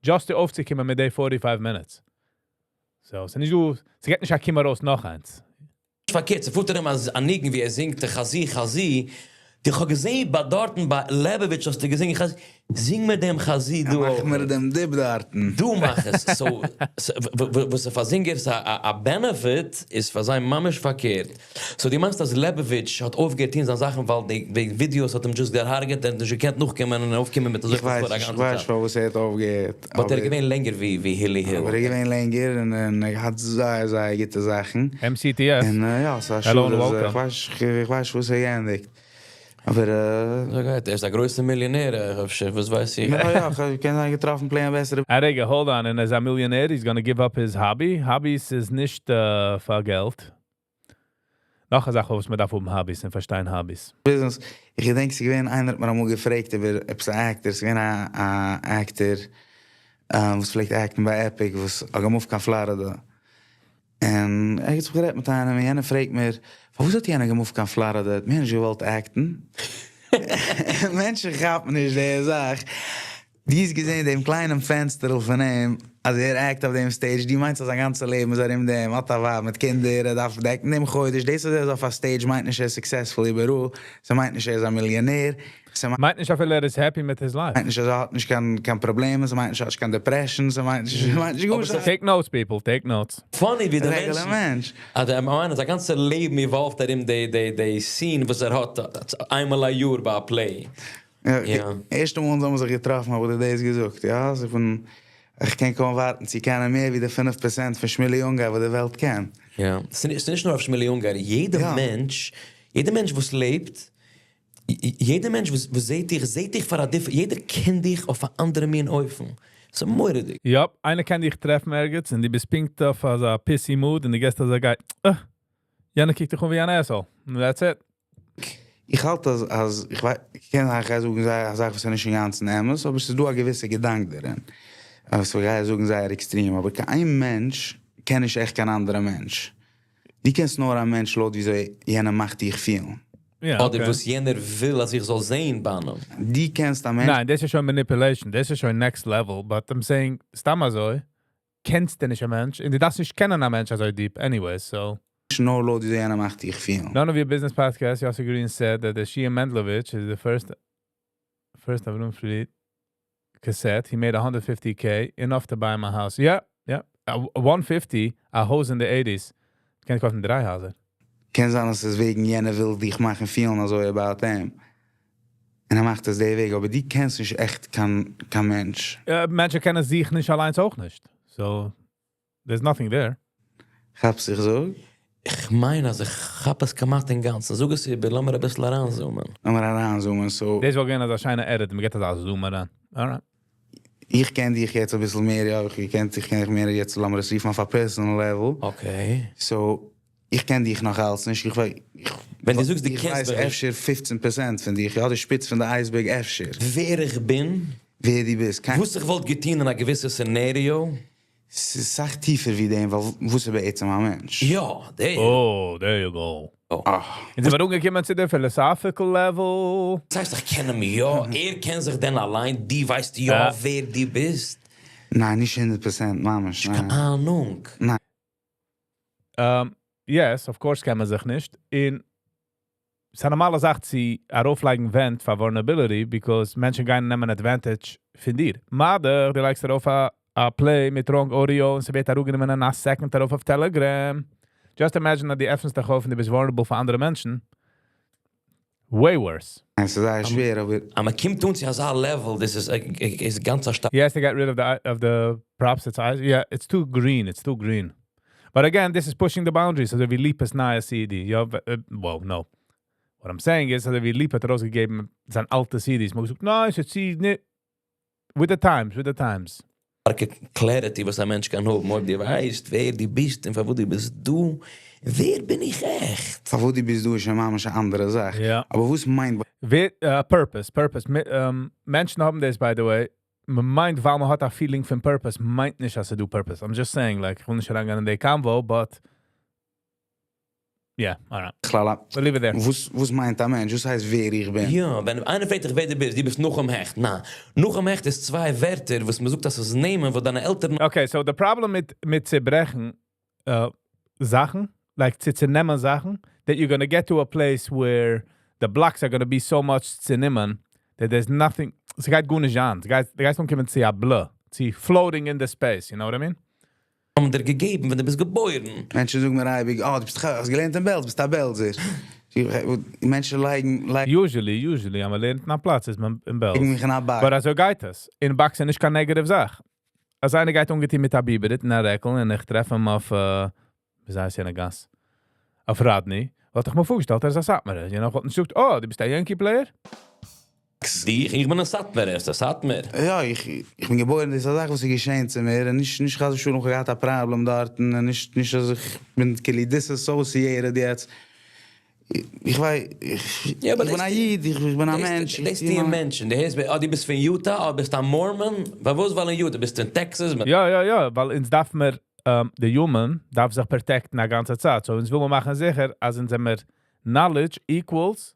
Just אויפצוקומען מיט די 45 minutes. So, ס'איז נישט דא, ס'גייט נישט א קום ארויס נאך איינס. פארקערט, ס'פארט ארום אז א ניגון ווי ער זינגט חזי חזי, די איך האב געזען ביי דארטן ביי לעבאוויטש האסטו געזינגען חזי, זינג מיר דעם חזי דא. מאך מיר דעם dip דארטן. דו מאך עס. So, וואס פאר זינגערס א benefit איז פאר זיי ממש פארקערט. So דו מיינסט אז לעבאוויטש האט אויפגעהערט טון זיינע זאכן ווייל די וועגן videos האט אים just געהארגעט, ער האט נישט געקענט נאכקומען און אויפקומען מיט אזוי איך ווייס נישט, איך ווייס נישט פארוואס ער האט אויפגעהערט. But ער איז געווען לענגער ווי ווי הילי היל. אבער ער איז געווען לענגער און און ער האט זייער זייער גוטע זאכן. MCTS. און יא, ס'איז א שאד אז איך ווייס איך ווייס נישט וואס ער געענדיגט. אבער. אזוי גייט, ער איז א גרויסע מיליאנער, אפשר, וואס ווייס איך. יא יא, קען זיין געטראפן plain בעסערע. א רגע, hold on, און ער איז א מיליאנער, he's gonna give up his hobby? Hobbies איז נישט פאר געלט. נאך א זאך וואס מען דארף האבן hobbies און פארשטיין hobbies. Business, איך געדענק ס'איז געווען איינער האט מיר אמאל געפרעגט איבער עפעס א actor, ס'איז געווען א א actor וואס פלעגט act ן ביי Epic וואס האט גע move ט קיין פלארידע, און ער האט זיך גערעדט מיט איינעם און יענער פרעגט מיר פארוואס האט יענער גע move ט קיין פלארידע, האט מער נישט געוואלט act ן? מענטשן כאפן נישט די זאך, דו האסט געזען דעם קליינעם פענסטערל פון אים אז ער act אויף דעם stage, דו מיינסט אז זיין גאנצע לעבן איז ארום דעם, האט א ווייב מיט קינדער, ער דארף דעקן דעם חודש, דאס אז ער איז אויף א stage מיינט נישט ער איז successful איבעראל, ס'מיינט נישט ער איז א מיליאנער, מיינט נישט אפילו ער איז happy מיט his life. מיינט נישט אז ער האט נישט קיין קיין פראבלעמען, ס'מיינט נישט ער האט נישט קיין depression, ס'מיינט נישט ס'מיינט נישט גארנישט. Take notes people, take notes. Funny ווי די מענטשן, אז דער מיין זיין גאנצע לעבן evolve ט ארום די די די scene וואס ער האט איינמאל א יאר ביי א play. יא, ערשטע מאל אונז האבן זיך געטראפן האב איך דיר דאס געזאגט, יא, אז איך בין. איך קען קוים ווארטן צו קענען מער ווי די 5% פון שמילי אונגאר וואס די וועלט קען. יא, ס'איז נישט נאר אויף שמילי אונגאר, יעדע מענטש, יעדע מענטש וואס לעבט, יעדע מענטש וואס זעהט דיך, זעהט דיך פאר א different, יעדער קען דיך אויף א אנדערע מין אופן. ס'איז מורא'דיג. Yup, איינער קען דיך טרעפן ערגעץ און דו ביסט פונקט אויף אזא pissy mood און דו גייסט אזוי גיי, אה, יענער קוקט דיך אן ווי אן asshole. That's it. איך האלט אז אז איך ווייס, איך קען אייך גיי זאגן זייער א זאך וואס איז נישט אינגאנצן אמת, אבער ס'איז דא א געוויסע געדאנק דערין. וואס איך גיי זאגן זייער extreme, אבער קיין איין מענטש קען נישט עכט קיין אנדערע מענטש. דו קענסט נאר א מענטש לויט וויאזוי יענער מאכט דיך פילן. אדער וואס יענער וויל אז איך זאל זעהן ביינעם. דו קענסט א מענטש. ניין, דאס איז שוין manipulation, דאס איז שוין next level, but I'm saying, סתם אזוי, קענסטו נישט א מענטש, און דו דארפסט נישט קענען א מענטש אזוי deep anyway, so. נאר לויט וויאזוי יענער מאכט דיך פילן. None of your business podcast, Yossi Green said that the Shia Mendlovich is the first Avrum Fried cassette. He made 150K, enough to buy my house. Yeah. 150, a house in the 80s. קען קויפן דריי הייזער. קען זיין אז עס איז וועגן יענער וויל דיך מאכן פילן אזוי about אים. און ער מאכט עס די וועג, אבער דו קענסט נישט עכט קיין מענטש. מענטשן קענען זיך נישט אליין אויך נישט. So, there's nothing there. כאפסט זיך אזוי? איך מיין אז איך כאפ עס כמעט אינגאנצן. זאג עס איבער, לאמיר אביסל אריינזומען. לאמיר אריינזומען, so. דאס וואלט געווען אזא שיינע edit, מ'געט אזא zoom אריין. Alright. איך קען דיך יעצט אביסל מער, יא, איך קען דיך מער יעצט, לאמיר עס רופן אויף א personal level. So, איך קען דיך נאך אלץ נישט, איך ווייס, איך ווען דו זאגסט דו קענסט ווייס מיך נישט. אפשר 15% פון דיך, יא, די שפיץ פון די iceberg אפשר. ווער איך בין? ווער דו ביסט, קיין. וואס איך וואלט געטון אין א געוויסע scenario? ס'איז סאך טיפער ווי דעם, ווייל וואס איז בעצם א מענטש? יא, there. Oh, there you go. אה. און זענען מיר אנגעקומען צו די philosophical level. דאס הייסט איך קען אים יא, ער קען זיך דען אליין, דו ווייסט יא ווער דו ביסט? ניין, נישט 100% ממש, ניין. קיין אהנונג. ניין. Yes, of course קען מען זיך נישט. און ס'איז א נארמאלע זאך צו ארויפלייגן ווענט פאר vulnerability, because מענטשן גייען נעמען advantage פון דיר. מאדער, דו לייגסט ארויף א play מיט wrong audio און ס'ווערט אראפגענומען אין א second ארויף אויף Telegram. Just imagine אז דו עפנסט דיך אויף און דו ביסט vulnerable פאר אנדערע מענטשן. Way worse. עס איז זייער שווער, אבער אז מען קומט אן צו אזא level, דאס איז גאנץ א שטארקע. He has to get rid of the props. It's eyes. Yeah, it's too green. It's too green. But again, this is pushing the boundaries. אזוי ווי ליפא'ס נייע CD. Ja, well, no. What I'm saying is, אזוי ווי ליפא האט ארויסגעגעבן זיין אלטע CDs. מ'האט געזאגט, ניין, ס'איז צו with the times, with the times. Clarity וואס א מענטש קען האבן, אויב דו ווייסט, ווער דו ביסט און פארוואס דו ביסט דא, ווער בין איך עכט? פארוואס דו ביסט דא איז שוין ממש אן אנדערע זאך. Ja. אבער וואס מיינט ווער, purpose, purpose. מענטשן האבן דאס, by the way, מען מיינט, ווייל מען האט א feeling פון purpose, מיינט נישט, אז ס'דא purpose. I'm just saying, like, איך וויל נישט אריינגיין אין די convo, but yeah, alright. קלאר. We'll leave it there. וואס מיינט א מענטש? וואס הייסט ווער איך בין? יא, ווען איינער פרעגט דיך ווער דו ביסט, דו ביסט נחום העכט. נא, נחום העכט איז צוויי ווערטער, וואס מען זאגט, אז עס נעמען, וואס דיינע עלטערן Okay, so the problem מיט צעברעכן זאכן, like צו צענעמען זאכן, that you're gonna get to a place where the blocks are gonna be so much צענומען, that there's nothing, ס'גייט גארנישט אן, ס'גייט אנקומען צו א blur, צו floating in the space, you know what I mean? האבן דיר געגעבן, ווען דו ביסט געבוירן. מענטשן זאגן מיר אייביג, oh, דו ביסט האסט געלערנט אין בעלז, ביסט א בעלזער. מענטשן לייגן Usually, אז מען לערנט אין א פלאץ, איז מען אין בעלז. מיך אין א box. But אזוי גייט עס. אין box איז נישט קיין negative זאך. אז איינער גייט אנגעטון מיט א ביבער היט און א רעקל און איך טרעף אים אויף, ווי הייסט יענע גאס? אויף ראדני, וואלט איך מיר פארגעשטעלט, ער איז א סאטמארער. You know, וואלט נישט געזאגט, oh, דו ביסט א Yankee player? איך בין א סאטמארער, ער איז א סאטמאר. יא, איך בין געבוירן, דאס איז א זאך וואס איז געשען צו מיר, און נישט חס ושלום איך האב געהאט א פראבלעם דארט, און נישט אז איך בין כאילו disassociated יעצט. איך ווייס, יא, אבער איך בין א איד, איך בין א מענטש. דאס די מענטשן, די הייסט, oh, דו ביסט פון Utah, אדער ביסט א Mormon? פארוואס ווייל אין Utah? ביסט אין Texas? יא, ווייל אונז דארף מיר, the human דארף זיך protecten א גאנצע צייט. So אונז וויל מיר מאכן זיכער, אז אונז זעמיר knowledge equals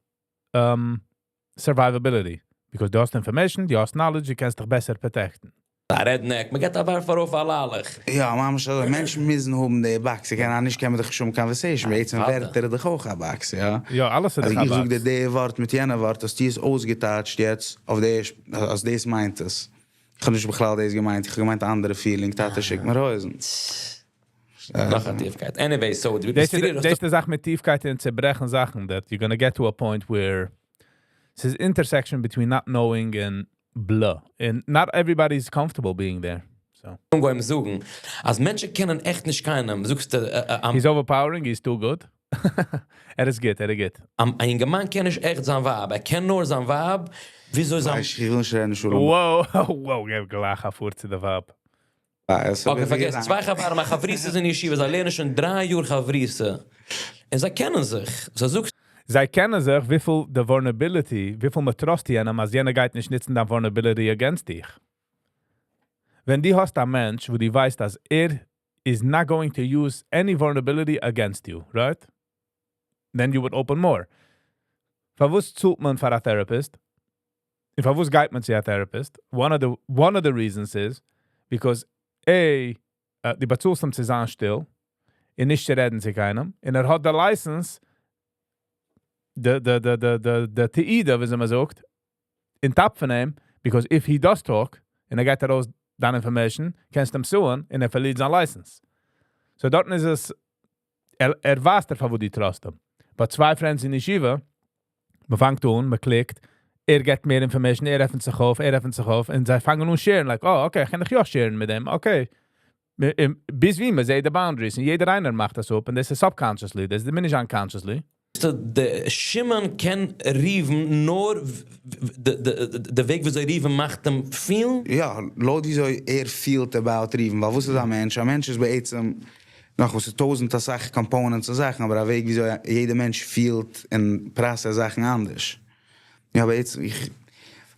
survivability. Because דו האסט information, דו האסט knowledge, דו קענסט דיך בעסער protecten. א redneck, מען געט א ווארף ארויף א לאלעך. יא, ממש אזוי, מענטשן מוזן האבן די box, איך קען נישט קען מען דאך שוין conversation, בעצם ווערטער איז דאך אויך א box, יא. יא, אלעס איז אז דאך א איך זאג box. דיר די ווארט מיט יענע ווארט, אז דו עס אויסגעטייטשט יעצט, אויף די, אז דאס מיינט עס. איך האב נישט בכלל דאס געמיינט, איך האב געמיינט אן אנדערע feeling, טאטע שיקט מיר הויזן. נאך א טיפקייט. Anyway, so, דו דאס ביסט איז פריער דאס איז די זאך מיט טיפקייט און צעברעכן זאכן, that you're gonna get to a point where it's an intersection between not knowing and blah. And not everybody's comfortable being there. So. אנגעהויבן זאגן אז מענטשן קענען עכט נישט קיינעם, זאגסטו א He's overpowering, he's too good. ער איז גוט, ער איז גוט. א אינגערמאן קען נישט עכט זיין ווייב, ער קען נאר זיין ווייב, וויאזוי זיין. איך וויל נישט רעדן שלום. Wow, wow, געב גלייך א פאר צו די ווייב. Okay, פארגעס, צוויי חברים, א חברותא אין ישיבה, זיי לערנען שוין 3 יאר חברותא. און זיי קענען זיך. So זאגסט זיי קענען זיך, וויפיל די vulnerability, וויפיל מען trust יענעם, אז יענער גייט נישט ניצן דיין vulnerability against דיך. ווען דו האסט א מענטש, וואו דו ווייסט, אז ער is not going to use any vulnerability against you, right? Then you would open more. פארוואס צאלט מען פאר א therapist? און פארוואס גייט מען צו א therapist? One of the reasons is because A, דו באצאלסט אים צו זיין שטיל, און נישט צו רעדן צו קיינעם, און ער האט די license, די תעודה, ווי מען זאגט, אין top פון אים, because if he does talk, און ער גייט ארויס דיין information, קענסטו אים sue ען, און ער פארלירט זיין license. So דארטן איז עס, ער ווייסט דערפאר, וואו דו trust אים. But צוויי friends אין ישיבה, מען פאנגט אן, מען click ט, ער גיט מער information, ער עפנט זיך אויף, ער עפנט זיך אויף, און זיי פאנגען אן share ן, like, "Oh, okay, איך קען דאך יא share ן מיט דעם, okay." ביז ווי מען זעט די boundaries, און יעדער איינער מאכט דאס אפ, און דאס איז subconsciously, דאס איז נישט unconsciously. די שמעון קען ראובן נאר די וועג וויאזוי ראובן מאכט אים feel ן? יא, לויט וויאזוי ער feel ט about ראובן, ווייל וואס איז א מענטש? א מענטש איז בעצם נאך וואס איז טויזנט אסאך components און זאכן, אבער א וועג וויאזוי יעדער מענטש feel ט און process זאכן אנדערש. יא, אבער יעצט,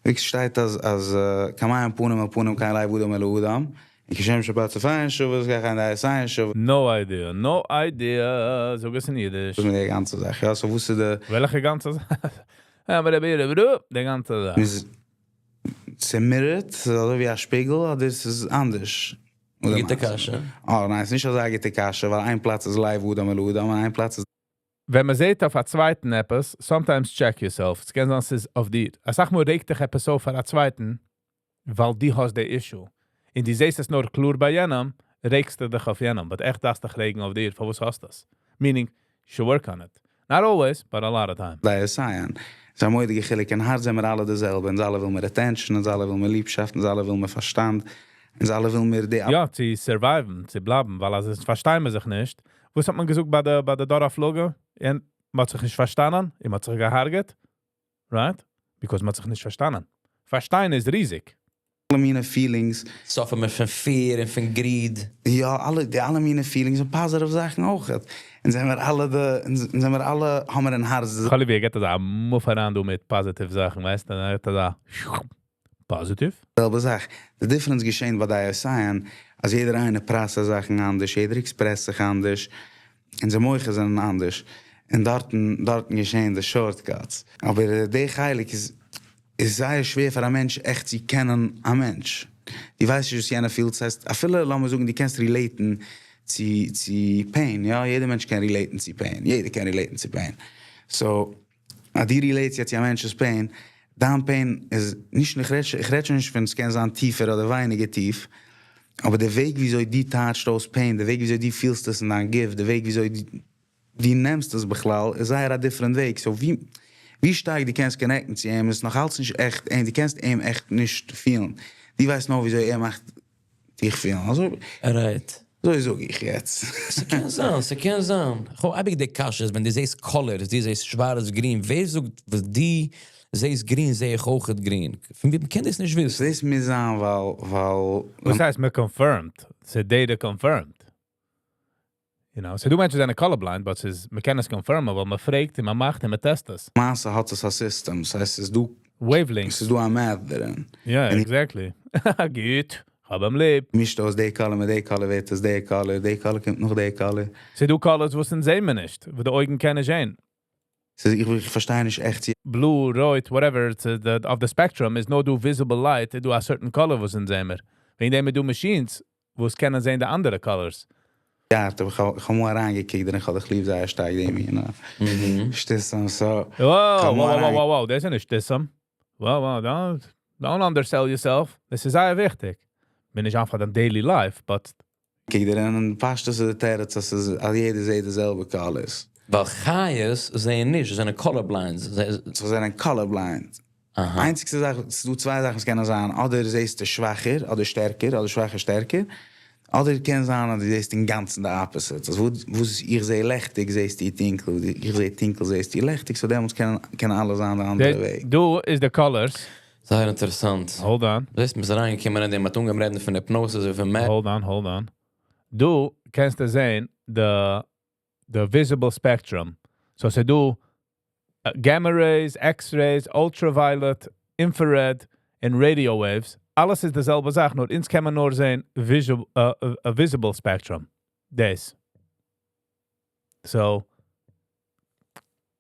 איך שטייט אז כמים פנים אל פנים כן לב אדם אל אדם. כשם שפרצופיהן שוות, כך הן דעותיהן שוות. No idea, no idea. זאג עס אין אידיש. דאס איז די גאנצע זאך. יא, so וואס איז די וועלכע גאנצע זאך? אבער די גאנצע זאך. איז ס'mirrored, ס'איז אזוי ווי א שפיגל, אדער דאס איז אנדערש? אדער גוטע מה? קשיא. אה, ניין, ס'איז נישט אזא גוטע קשיא, ווייל איין פלאץ איז לב אדם אל אדם און איין פלאץ איז ווען מען זעט אויף א צווייטן עפעס, sometimes check yourself. עס קען זיין, ס'איז אויף דיר. איך זאג מאל, רעג דיך עפעס אויף פאר א צווייטן, ווייל דו האסט די issue. און דו זעסט עס נאר קלאר ביי יענעם, רעגסטו דיך אויף יענעם. But עכט דארפסטו דיך רעגן אויף דיר, פארוואס האסטו עס? Meaning, you should work on it. Not always, but a lot of time. דעותיהן. ס'איז א מורא'דיגע חילוק. אין הארץ זענען מיר אלע די זעלבע. אונז אלע ווילן מיר attention, אונז אלע ווילן מיר ליבשאפט, אונז אלע ווילן מיר פארשטאנד. אונז אלע ווילן מיר די יא, צו survive ן, צו בלייבן, ווייל אז עס פארשטיין מיר זיך נישט. וואס האט מען געזאגט ביי די דור הפלגה? און מען האט זיך נישט פארשטאנען, און מען האט זיך געהרגעט. Right? Because מען האט זיך נישט פארשטאנען. פארשטיין איז ריזיג. אלע מיני feelings. Suffer מיר פון fear און פון greed. יא, די אלע מיני feelings און positive זאכן אויך. און זענען מיר אלע די, און זענען מיר אלע, האבן מיר אין הארץ חליבי, ווי ער גייט דא move אריין דא מיט positive זאכן, ווייסטו? ער גייט דא positive. זעלבע זאך. די difference געשען ביי דעותיהן, אז יעדער איינער process זאכן אנדערש, יעדער express זיך אנדערש, אונזער מוחות זענען אנדערש. און דארטן געשען די shortcuts. אבער דער חלק איז זייער שווער פאר א מענטש עכט צו קענען א מענטש. דו ווייסט נישט וואס יענער feel ט, דאס הייסט, אפילו לאמיר זאגן, דו קענסט relate ן צו pain, יא, יעדער מענטש קען relate ן צו pain, יעדער קען relate ן צו pain. So, אז דו relate סט יעצט צו א מענטש'ס pain, דיין pain איז נישט, איך רעד שוין נישט פון עס קען זיין טיפער אדער ווייניגער טיף, אבער דער וועג וויאזוי דו טייטשסט אויס pain, דער וועג וויאזוי דו פילסט עס אין דיין גוף, דער וועג וויאזוי דו נעמסט עס בכלל, איז זייער א different וועג. So, ווי שטארק דו קענסט connect ן צו אים, איז נאך אלץ נישט עכט, דו קענסט אים עכט נישט feel ן. דו ווייסט נאר וויאזוי ער מאכט דיך feel ן. אזוי, אזוי זאג איך יעצט. ס'קען זיין, ס'קען זיין. איך האב אייביג די קשיות, ווען דו זעסט colors, דו זעסט שווארץ, גרין, ווער זאגט, וואס דו זעסט גרין, זע איך אויך גרין? פון ווי מ'קען דאס נישט וויסן. דאס מוז זיין, ווייל וואס הייסט מען confirmed? ס'איז data confirmed. So דו מענטשן זענען colorblind, but ס'איז, מען קען עס confirm, אבער מען פרעגט און מען מאכט און מען test עס. למעשה האט עס א system, דאס הייסט, עס איז דא Wavelengths. עס איז דא א math דערין. Yeah, און exactly. גוט. האב אים ליב. מישט אויס די color מיט די color, ווערט עס די color, די color קומט נאך די color. ס'איז דא colors, וואס אונז זעען מיר נישט, וואו די אויגן קענען זען. ס'איז, איך פארשטיי נישט עכט. Blue, רויט, whatever, it's of the spectrum איז נאר דא visible light, דא א certain color וואס אונז זעען מיר. וועגן דעם דא machines, וואס קענען זען די אנדערע colors. יא, איך האב מאל אריינגעקוקט, און איך האב דיך ליב זייער שטארק, דעם, you know. שטותים, so. Wow, דאס איז נישט שטותים. Wow, don't undersell yourself. דאס איז זייער וויכטיג. בין נישט איינפאך דיין daily life, but קוק דערין, און פשטות איז די תירוץ, אז ס'איז, אז יעדער זעט די זעלבע colors. ווייל חיות זעען נישט, זיי זענען colorblind. זיי זענען colorblind. איינציגסטע זאך, ס'איז דא צוויי זאכן וואס קענען זיין, אדער זעסטו שוואכער אדער שטערקער, אדער שוואכער שטערקער, אדער קען זיין אז דו זעסט אינגאנצן די opposite, אז וואס איך זע לעכטיג זעסטו טונקל, וואס איך זע טונקל זעסטו לעכטיג, so דעמאלטס קען אלעס זיין די אנדערע וועג. דא איז די colors. זייער אינטערעסאנט. Hold on. דאס מ'איז אריינגעקומען אין דעם, מ'האט אנגעהויבן רעדן פון hypnosis און פון Hold on, hold on. דא קענסטו זען the visible spectrum. So ס'איז דא gamma rays, X-rays, ultraviolet, infrared, and radio waves. אלעס איז די זעלבע זאך, נאר אונז קען מען נאר זען a visible spectrum. דאס. So,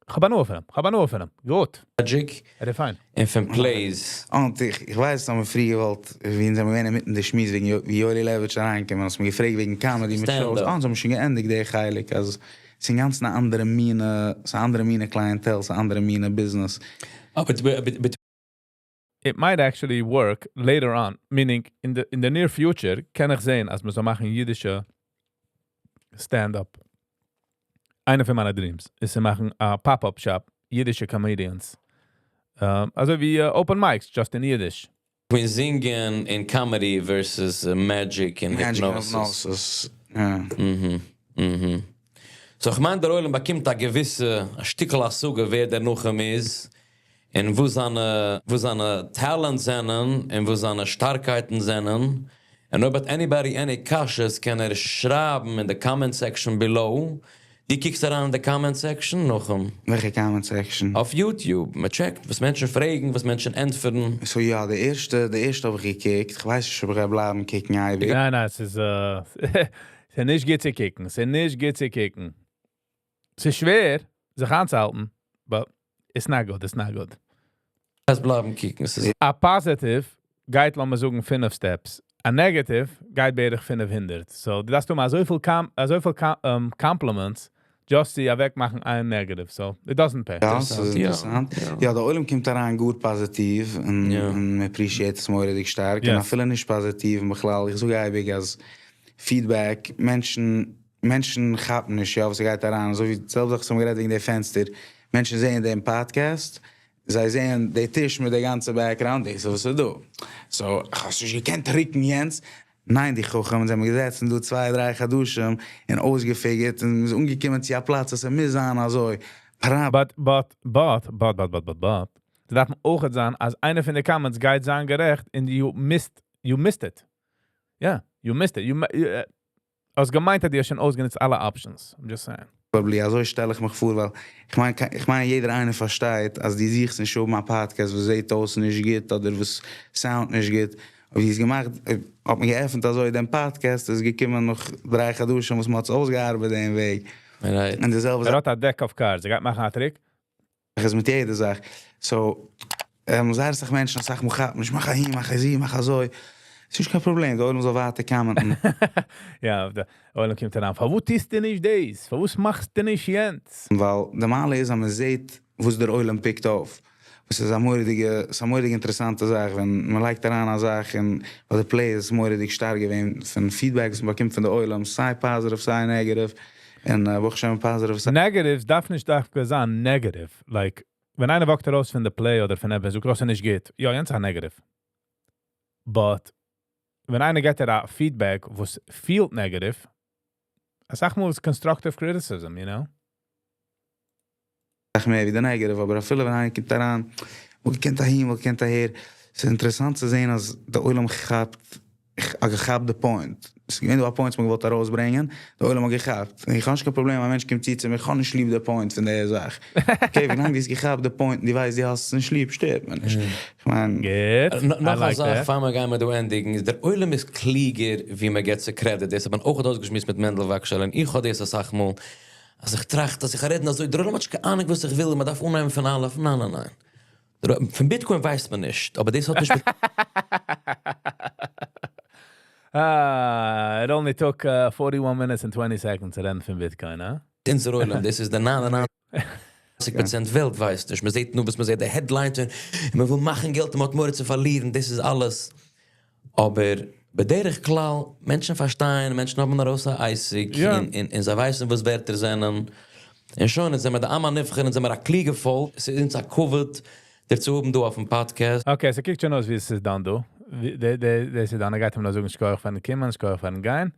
איך האב הנאה פון אים. איך האב הנאה פון אים. גוט. Magic. ער איז פיין. און פון plays. און איך ווייס, האבן מיר פריער געוואלט, ווי אונז זענען געווען אינמיטן די שמועס וועגן ווי יואלי לעוויטש אריינגעקומען, האסט מיר געפרעגט וועגן comedy מיט shows. Stand-up. אה, אונז האבן שוין געענדיגט די חלק, אז ס'איז אינגאנצן א אנדערע מינע, ס'איז א אנדערע מינע clientele, ס'איז א אנדערע מינע business. אבער It might actually work later on, meaning in the near future קען איך זען, אז מ'זאל מאכן אידישע stand-up. איינע פון מיינע dreams איז צו מאכן א pop-up shop, אידישע comedians. אזוי ווי open mics, just in Yiddish. Between זינגען און comedy versus magic and Magic hypnosis. Hypnosis, יא. So איך מיין, דער עולם באקומט א געוויסע, א שטיקל השגה, ווער דער נחום איז און וואו זיינע talents זענען און וואו זיינע שטארקייטן זענען. און אויב האט anybody any קשיות, קען ער שרייבן אין the comment section below. דו קוקסט אריין אין the comment section, נחום? וועלכע comment section? אויף YouTube. מען check ט, וואס מענטשן פרעגן, וואס מענטשן ענטפערן. So יא, די ערשטע האב איך געקוקט. איך ווייס נישט, אויב איך גיי בלייבן קוקן אייביג. ניין, עס איז נישט גוט צו קוקן. עס איז נישט גוט צו קוקן. עס איז שווער, זיך איינצוהאלטן, but it's not good, it's not good. עס בלייבן קוקן, עס איז א positive גייט, לאמיר זאגן, 5 steps. א negative גייט בערך 500. So, דו דארפסט האבן אזויפיל compliments, just צו אוועקמאכן איין negative. So, it doesn't pay. יא, עס איז אינטערעסאנט. יא, דער עולם קומט אריין גוט פאזיטיוו און און appreciate עס מורא'דיג שטארק. און אפילו נישט פאזיטיוו, בכלל, איך זאג אייביג אז feedback, מענטשן כאפן נישט, יא, וואס גייט אריין. אזוי ווי זעלבע זאך, האבן גערעדט וועגן די פענסטער. מענטשן זעען דעם podcast, זיי זעען די טיש מיט די גאנצע background, דאס איז וואס איז דא. So, האסט נישט געקענט רוקן יענץ? ניין, די חכם, זיי האבן געזעצן דא 2, 3 חדשים און אויסגע figure ט און מ'איז אנגעקומען צו א פלאץ, אז עס מוז זיין אזוי. But, but, but, but, but, but, but, but, דארף מען אויך זיין, אז איינער פון די comments גייט זיין גערעכט and you missed it. Yeah, you missed it. You, האסט געמיינט, אז דו האסט שוין אויסגענוצט אלע options. I'm just saying. Probably, אזוי שטעל איך מיך פאר, ווייל איך מיין יעדער איינער פארשטייט, אז דו זוכסט נישט האבן א podcast, וואס זעט אויס נישט גוט אדער וואס sound נישט גוט. אבער ווי עס געמאכט, האט מען געעפנט אזוי דעם podcast, איז געקומען נאך 3 חדשים, וואס מען האט עס אויסגעארבעט דעם וועג. און די זעלבע ער האט א deck of cards. ער גייט מאכן א trick. זאך איז מיט יעדער זאך. So, זייער אסאך מענטשן, אסאך מאל כאפן נישט, מאך אהין, מאך אזוי, מאך אזוי. עס איז נישט קיין פראבלעם, דער עולם זאל ווייטער comment ן. יא, דער עולם קומט אריין. פארוואס טוסטו נישט דאס? פארוואס מאכסטו נישט יענץ? ווייל די מעלה איז, אז מען זעט, וואס דער עולם pick ט אויף. וואס איז א מורא'דיגע אינטערעסאנטע זאך, ווען מען לייגט אריין א זאך און ווייל די play איז מורא'דיג שטארק געווען פון feedback, וואס מען באקומט פון די עולם, סיי positive, סיי negative. און ברוך השם positive. Negatives דארף נישט דווקא זיין negative. Like, ווען איינער walk ט ארויס פון די play אדער פון עפעס, זאגט, "דאס איז נישט גוט." יא, יענץ איז א negative. But, ווען איינער גיט דיר א feedback, וואס feel negative, אסאך מאל איז constructive criticism, you know? מער ווי די negative, אבער אפילו ווען איינער קומט אריין, וואלט געקענט אהין, וואלט געקענט אהער. עס איז אינטערעסאנט צו זען, אז דער עולם כאפט, איך האב געכאפט די point. עס איז געווען דא א point, וואס מען געוואלט ארויסברענגען, דער עולם האט געכאפט. און איך האב נישט קיין פראבלעם, א מענטש קומט צו צו מיר, איך האב נישט ליב די point פון דער זאך. Okay, ווי לאנג דו האסט געכאפט די point, דו ווייסט, דו האסט עס נישט ליב, שטערט מיר נישט. איך מיין, גוט. נאך א זאך, פאר מיר גייען מיר דא ענדיגן, איז דער עולם איז קליגער, ווי מען גיט צו credit. דאס האט מען אויך אויסגעשמועסט מיט מענדל וואגשאל, און איך האב דאס אסאך מאל, אז איך טראכט, אז איך רעד אזוי, דער עולם האט נישט קיין אהנונג, וואס איך וויל, מען דארף אנהייבן פון אלף. ניין, ניין, ניין. פון Bitcoin ווייסט מען נישט, אבער דאס האט נישט מיט Ah, it only took 41 minutes and 20 seconds צו רעדן פון Bitcoin, huh? אונזער עולם, דאס איז דער 99% וועלט ווייסט נישט. מען זעט נאר, וואס מען זעט, די headlines און מען וויל מאכן געלט און מען האט מורא צו פארלירן, דאס איז אלעס. אבער בדרך כלל, מענטשן פארשטייען, מענטשן האבן ארויס א עסק און זיי ווייסן, וואס ווערטער זענען. און שוין, יעצט זענען מיר די עם הנבחר, און זענען מיר א קלוגע פאלק. עס איז אונז א כבוד. דיר צו האבן דא אויפן podcast. Okay, ס'קוקט שוין אויס ווי עס איז done דא. דער איז done, ער גייט אים נאר זאגן, שכוח פארן קומען, שכוח פארן גיין.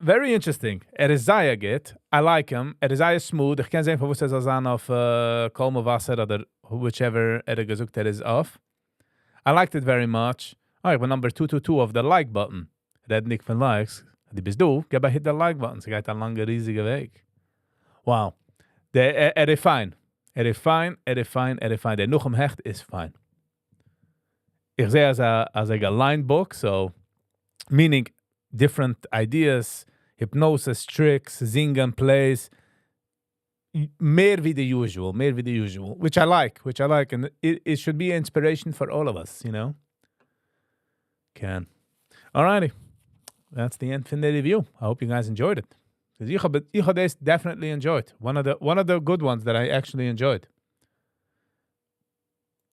Very interesting. ער איז זייער גוט. I like him. ער איז זייער smooth. איך קען זען, פארוואס ער זאל זיין אויף קול מבשר אדער whichever ער האט געזאגט ער איז אויף. I liked it very much. Oh, איך בין number 222 אויף the like button. רעדנדיג פון likes. דו ביסט דא, געב א hit the like button. ס'גייט א לאנגע, ריזיגע וועג. Wow. ער איז fine. ער איז fine, ער איז fine, ער איז fine. דער נחום העכט איז fine. איך זע אז ער געליינט book, so meaning different ideas, hypnosis tricks, זינגען, plays, מער ווי the usual, מער ווי the usual, which I like, and it should be inspiration for all of us. Can. Alrighty. That's the end of the review. I hope you guys enjoyed it. 'Cause איך האב, איך האב דאס definitely enjoyed. One of the good ones that I actually enjoyed.